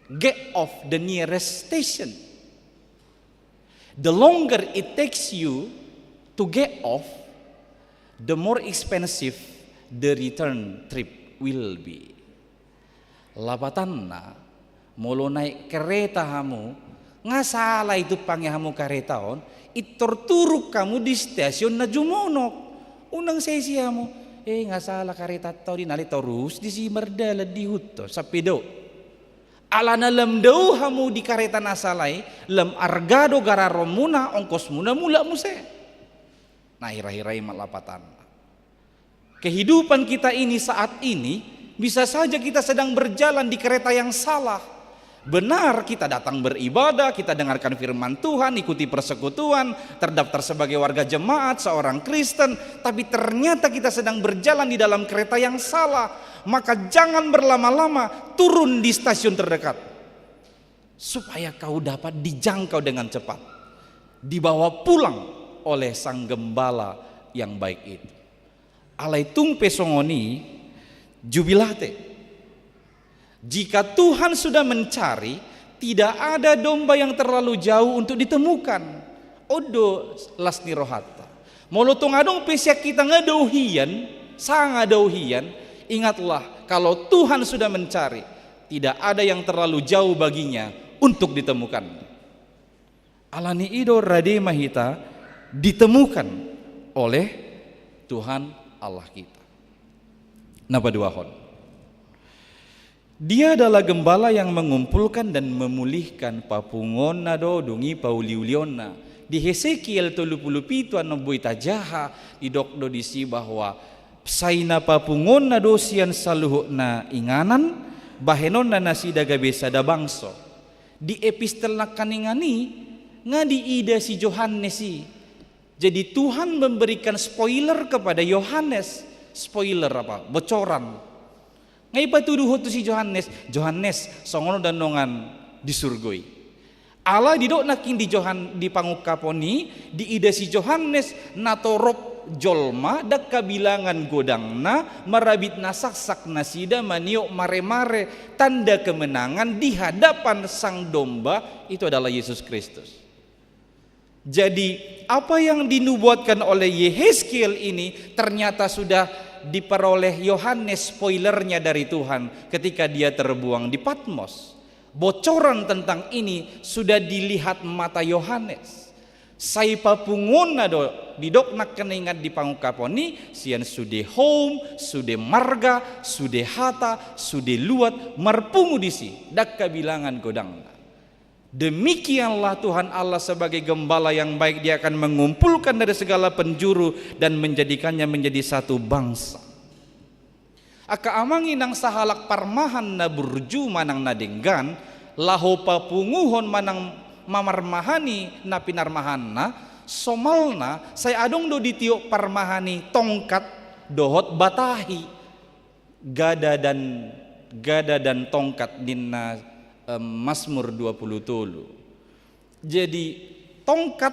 get off the nearest station. The longer it takes you to get off, the more expensive the return trip will be. Lapatanna, molo naek kereta hamu, nga sala i tumpangi hamu kareta on, intor turun hamu di stasiun na jumonok. Unang sesi hamu, eh, nga sala karetanta on, di na alai torus disi mardalan di huta on, sampe dao. Alana lam dao hamu di kareta na sala i, lam arga do gararonmuna, ongkosmuna mulak muse. Na hira-hira i ma lapatanna. Kehidupan kita ini saat ini, bisa saja kita sedang berjalan di kereta yang salah. Benar, kita datang beribadah, kita dengarkan firman Tuhan, ikuti persekutuan, terdaftar sebagai warga jemaat, seorang Kristen, tapi ternyata kita sedang berjalan di dalam kereta yang salah. Maka jangan berlama-lama, turun di stasiun terdekat. Supaya kau dapat dijangkau dengan cepat. Dibawa pulang oleh sang gembala yang baik itu. Alai tung pe songon i, jubilate. Jika Tuhan sudah mencari, tidak ada domba yang terlalu jauh untuk ditemukan. On do las ni rohanta. Molo tung adong pe sian hita nga dao hian, sanga dao hian, ingatlah, kalau Tuhan sudah mencari, tidak ada yang terlalu jauh baginya untuk ditemukan. Alani i do rade ma hita ditemukan oleh Tuhan Allah kita. Na paduahon. Dia adalah gembala yang mengumpulkan dan memulihkan, papunguonna do dung i pauliulionna. Di Hesekiel tolu pulu pitu, annon boi tajaha, didok do disi bahwa sai na papunguonna do sian saluhut na inganan, bahenonna nasida gabe sada bangso. Di epistel nangkaningan i, nga diida si Johannes i. Jadi Tuhan memberikan spoiler kepada Yohanes. Spoiler apa? Bocoran. Nga ipatuduhon tu si Johannes, Johannes, songon on do annon di surgo i. Alai didok nangkin di Johan-, di pangungkapon i, diida si Johannes, natorop jolma, ndang habilangan godangna, marabit na saksak nasida, maniop maremare, tanda kemenangan di hadapan Sang Domba, itu adalah Yesus Kristus. Jadi, apa yang dinubuatkan oleh Yehezkiel ini ternyata sudah diperoleh Yohanes, spoilernya dari Tuhan ketika dia terbuang di Patmos. Bocoran tentang ini sudah dilihat mata Yohanes. Sai papunguonna do, didok nangkaningan di pangungkapon i, sian sude houm, sude marga, sude hata, sude luat, marpungu disi, ndang habilangan godangna. Demikianlah Tuhan Allah sebagai gembala yang baik, Dia akan mengumpulkan dari segala penjuru dan menjadikannya menjadi satu bangsa. Angka amang inang sahalak parmahan na burju manang na denggan, laho papunguhon manang mamarmahani na pinarmahanna, somalna sai adong do ditiop parmahan i tongkat dohot batahi. Gada dan, gada dan tongkat ninna, em, Mazmur dua puluh tolu. Jadi, tongkat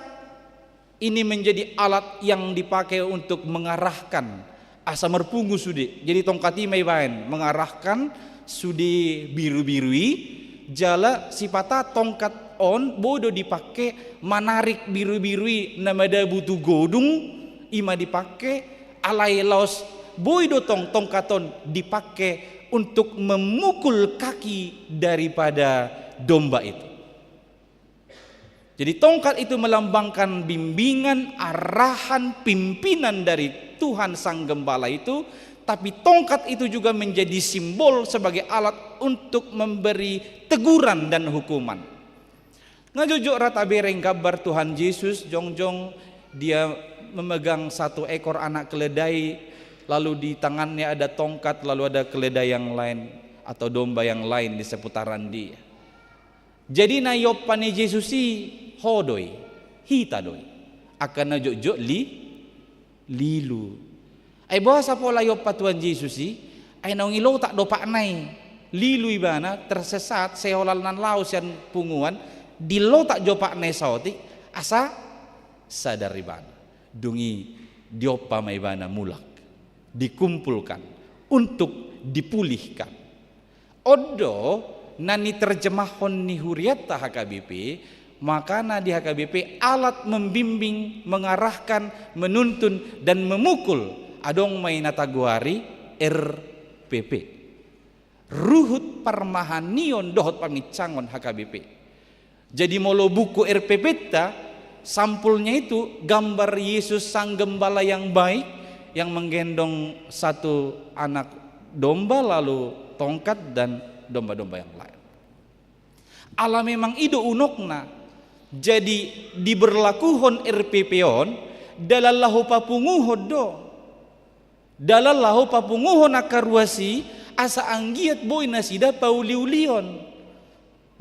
ini menjadi alat yang dipakai untuk mengarahkan asa marpungu sude. Jadi, tongkat i ma ibaen mengarahkan sude birubiru i, jala sipata tongkat on boi do dipake manarik birubiru i na madabu tu godung, i ma dipake, alai laos boi do tong tongkat on dipake untuk memukul kaki daripada domba itu. Jadi, tongkat itu melambangkan bimbingan, arahan, pimpinan dari Tuhan Sang Gembala itu, tapi tongkat itu juga menjadi simbol sebagai alat untuk memberi teguran dan hukuman. Nga jotjot ra tabereng gambar Tuhan Yesus, jongjong Dia memegang satu ekor anak keledai, lalu di tangannya ada tongkat, lalu ada keledai yang lain atau domba yang lain di seputaran Dia. Jadi, na iompa ni Jesus i, ho do i, hita do i. Angka na jotjot li, lilu. Ai boasa pola iompa Tuhan Jesus i? Ai naung ilotak do patna i. Lilu ibana, tersesat, seolah na lao sian punguan, dilotak jo patna i saotik, asa sadar ibana. Dung i diompa ma ibana mulak, dikumpulkan, untuk dipulihkan. On do na niterjemahon ni hurianta H K B P, makana di H K B P alat membimbing, mengarahkan, menuntun, dan memukul, adong ma i na tagoari R P P. Ruhut parmahanion dohot paminsangon H K B P. Jadi, molo buku R P P-ta, sampulnya itu gambar Yesus Sang Gembala yang baik, yang menggendong satu anak domba, lalu tongkat dan domba-domba yang lain. Ala memang i do unokna, jadi diberlakuhon R P P on dalan laho papunguhon do. Dalan laho papunguhon angka ruas i, asa anggiat boi nasida pauliulion.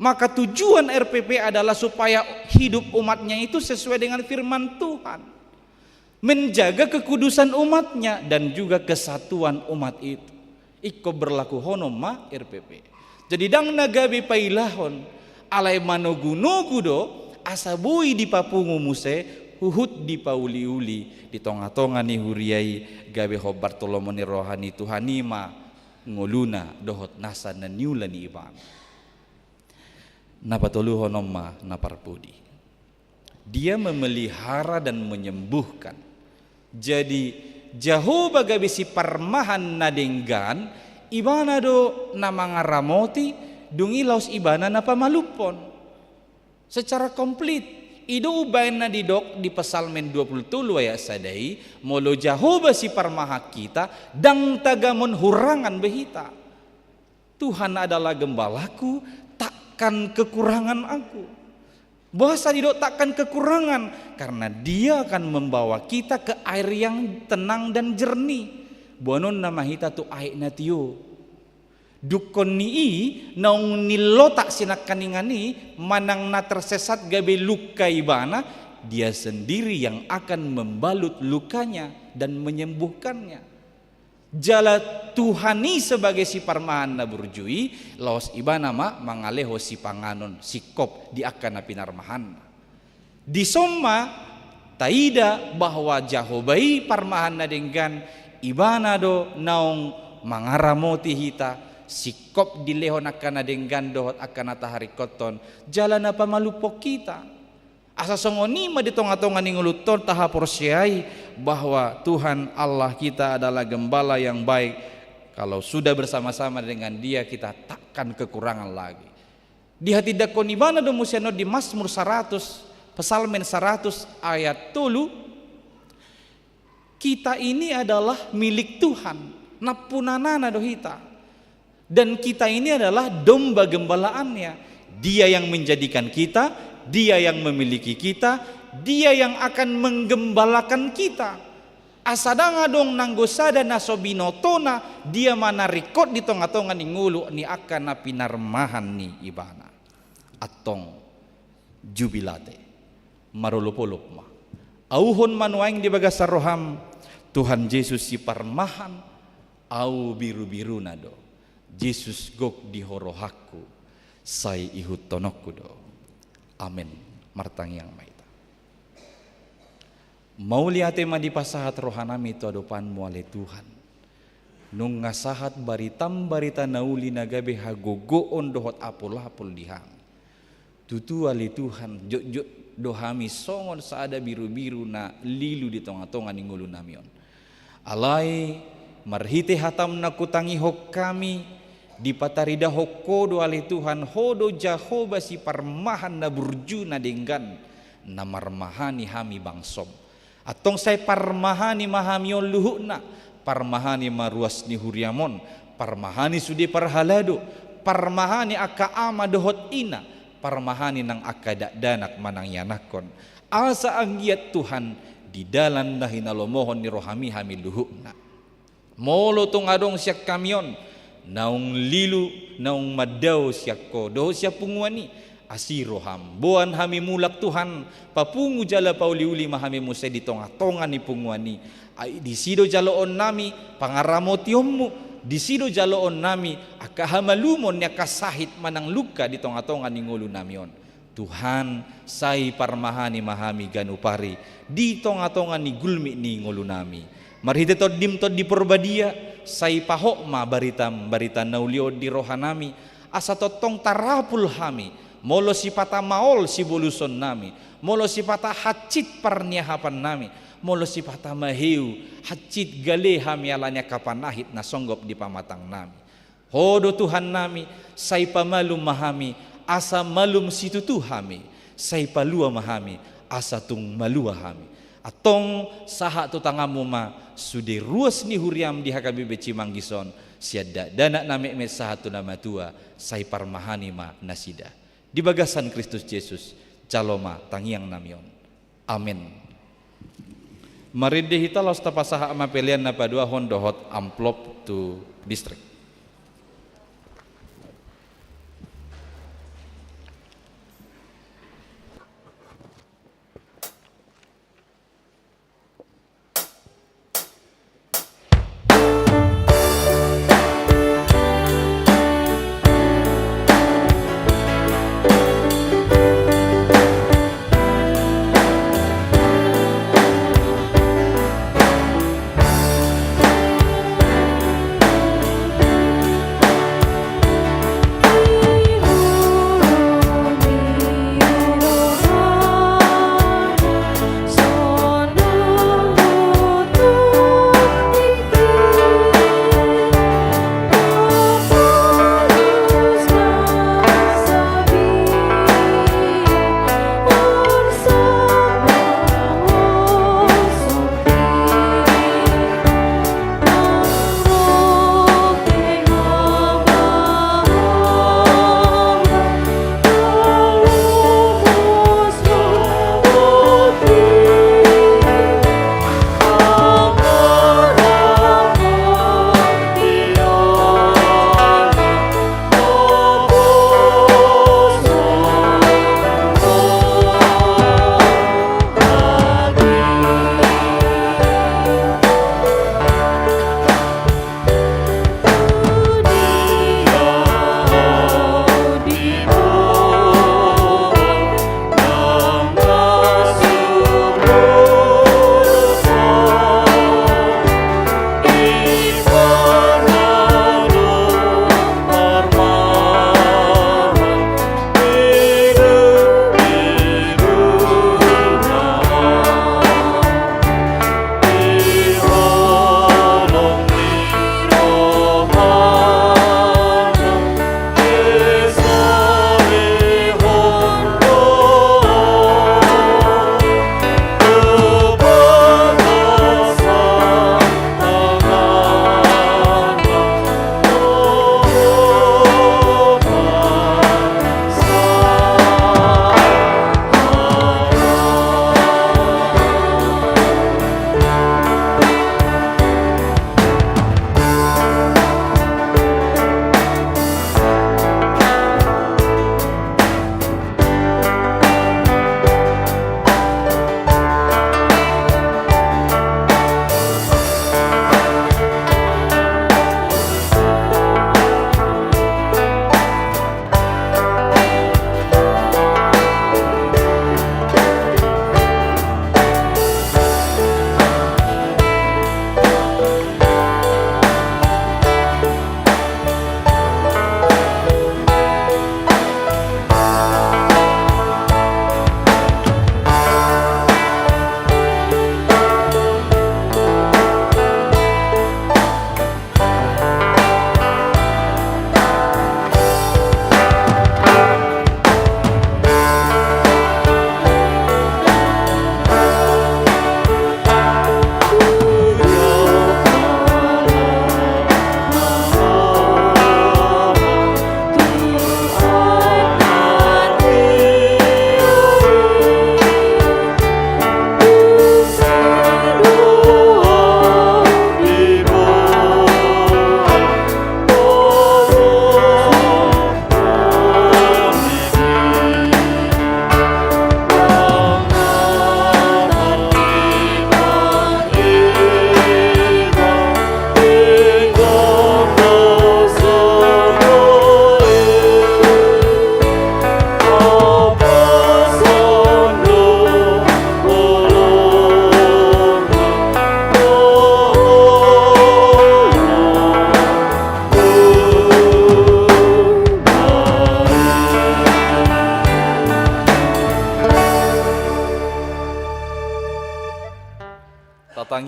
Maka tujuan R P P adalah supaya hidup umatnya itu sesuai dengan firman Tuhan. Menjaga kekudusan umatnya dan juga kesatuan umat itu. Ingkon berlakuhonon ma R P P. Jadi, ndang na gabe pailahon, alai manogunogu do, asa boi dipapungu muse, huhut dipauliuli di tongatonga ni huria i, gabe hombar tu lomo ni roha ni Tuhan i ma ngoluna dohot nasa na niula ni ibana. Na patoluhon on ma na parpudi. Dia memelihara dan menyembuhkan. Jadi, Jahowa gabe siparmahan na denggan, ibana do na mangaramoti, dung i laos ibana na pamalumhon. Secara komplit, i do umbaen na didok di Psalmen dua puluh tolu ayat sada i, molo Jahowa siparmahan hita, ndang tagamon hurangan be hita. Tuhan adalah gembalaku, takkan kekurangan aku. Boasa didok takkan kekurangan? Karena Dia akan membawa kita ke air yang tenang dan jernih. Boanonna ma hita tu aek na tio. Dungkon ni i, naung nilotak sinangkaningan i, manang na tersesat gabe luka ibana, Dia sendiri yang akan membalut lukanya dan menyembuhkannya. Jala Tuhan i sebagai siparmahan na burju i, laos ibana ma mangaleho sipanganon, singkop di angka na pinarmahanna. Dison ma taida bahwa Jahowa i parmahan na denggan, ibana do naung mangaramoti hita, singkop dilehon angka na denggan dohot angka na taharingkothon, jala na pamalumhon hita. Asa songon i ma di tongatonga ni ngolunta on tahaporseai bahwa Tuhan Allah kita adalah gembala yang baik. Kalau sudah bersama-sama dengan Dia, kita takkan kekurangan lagi. Dihatindangkon ibana do muse annon di Mazmur saratus, Psalmen saratus ayat tolu, kita ini adalah milik Tuhan, nampunanana do hita. Dan kita ini adalah domba gembalaannya. Dia yang menjadikan kita, Dia yang memiliki kita, Dia yang akan menggembalakan kita. Asa ndang adong nanggo sada na so binotona dia ma na ringkot di tonga-tonga ni ngolu ni angka na pinarmahan ni ibana. Antong Jubilate. Marolop-olop ma. Auhon ma nuaeng di bagasan roham, Tuhan Jesus siparmahan, au biru-biruna do. Jesus gok di ho rohangku, sai ihuthononku do. Amen. Martangiang ma hita. Mauliate ma dipasahat rohanami tu adopanmu ale Tuhan. Nunga sahat baritam barita na uli na gabe hagogoon dohot apul-apul di hami. Tutu ale Tuhan, jotjot do hami songon sada biru-biru na lilu di tonga-tonga ni ngolunami on. Alai marhite hatam na hutangihon hami, dipataridahon ho do ale Tuhan, ho do Jahowa siparmahan na burju na denggan, na marmahani hami bangsom. Antong sai parmahani ma hami on luhutna, parmahani ma ruas ni huriam on, parmahani sude parhalado, parmahani angka ama dohot ina, parmahani nang angka dakdanak manang ianakhon. Asa anggiat Tuhan, di dalan na hinalomohon ni rohami hami luhutna. Molo tung adong sian hami on, naung lilu, naung mandao sian ho, dohot sian punguan i, asi roham. Boan hami mulak Tuhan, papungu jala pauli-uli ma hami muse di tonga-tonga ni punguan i. Ai disi do jaloonnami, pangaramotionmu, disi do jaloonnami, angka hamalumon ni angka sahit manang luka di tonga-tonga ni ngolunami on. Tuhan, sai parmahani ma hami ganup ari, di tonga-tonga ni gulmit ni ngolunami. Marhite Tondim Tondi Porbadia, sai pahot ma baritam barita na uli on di rohanami, asa tongtong tarapul hami, molo sipata maol sibolusonnami, molo sipata hansit parniahapannami, molo sipata maheu, hansit gale hami ala ni angka panahit na songgop di pamatangnami. Ho do Tuhannami, sai pamalum ma hami, asa malum situtu hami, sai palua ma hami, asa tung malua hami. Antong sahat tu tanganmu ma sude ruas ni huriam di H K B P Cimanggis on, sian dakdanak na metmet sahat tu na matua, sai parmahani ma nasida. Di bagasan Kristus Jesus, jalo ma tangiangnami on. Amen. Marende hita laos tapasahat ma pelean na paduahon dohot amplop tu distrik.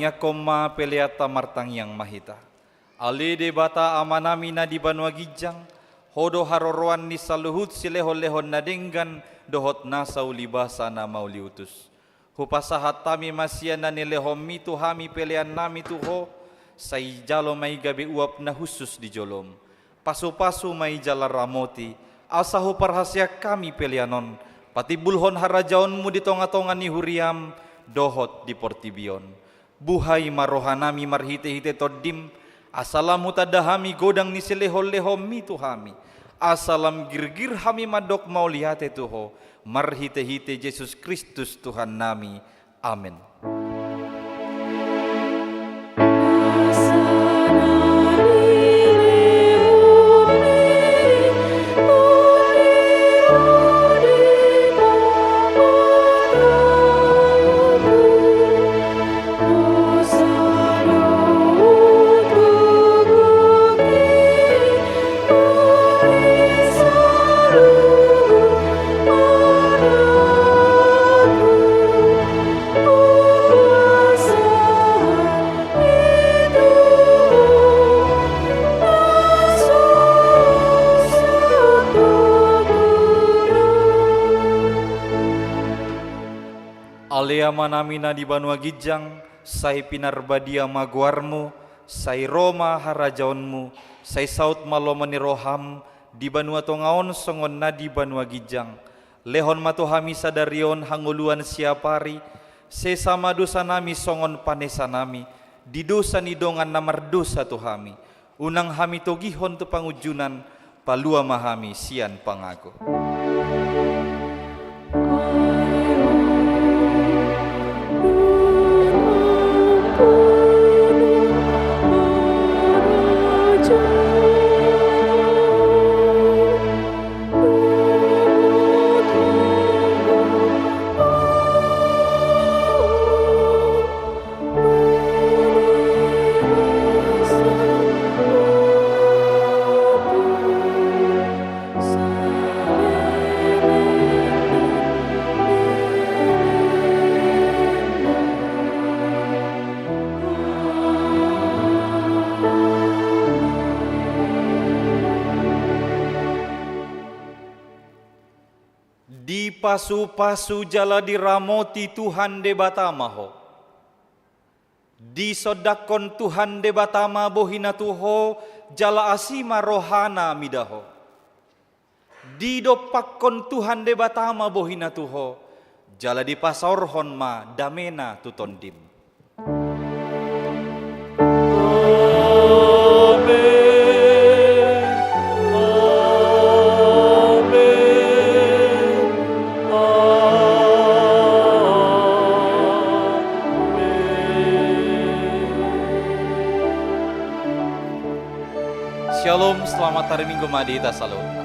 Tangiangkon ma peleanta, martangiang ma hita. Ale Debata Amanami na di banua ginjang, Ho do haroroan ni saluhut silehonlehon na denggan dohot nasa ulibasa na mauliutus. Hupasahat hami ma sian na nilehonMi tu hami peleannami tu Ho, sai jalo ma i gabe uap na hushus di joloM. Pasupasu ma i jala ramoti, asa huparhaseang hami pelean on patimbulhon harajaonMu di tongatonga ni huriaM dohot di portibi on. Buhai ma rohanami marhitehite TondiM, asa lam hutanda hami godang ni silehonlehonMi tu hami, asa lam girgir hami mandok mauliate tu Ho, marhitehite Jesus Kristus Tuhannami. Amen. Ale Amanami na di banua ginjang, sai pinarbadia ma goarMu, sai ro ma harajaonMu, sai saut ma lomo ni rohaM di banua tonga on songon na di banua ginjang. Lehon ma tu hami sadari on hangoluan siapari, sesa ma dosanami songon panesanami di dosa ni dongan na mardosa tu hami. Unang hami togihon tu pangunjunan, palua ma hami sian pangago. Dipasupasu jala diramoti Tuhan Debata ma ho. Disondangkon Tuhan Debata ma bohiNa tu ho, jala asi ma rohaNa mida ho. Didompakkon Tuhan Debata ma bohiNa tu ho, jala dipasaorhon ma dameNa tu tondim. Amen. Amen. Amen. Shalom, selamat hari Minggu ma di hita saluhut.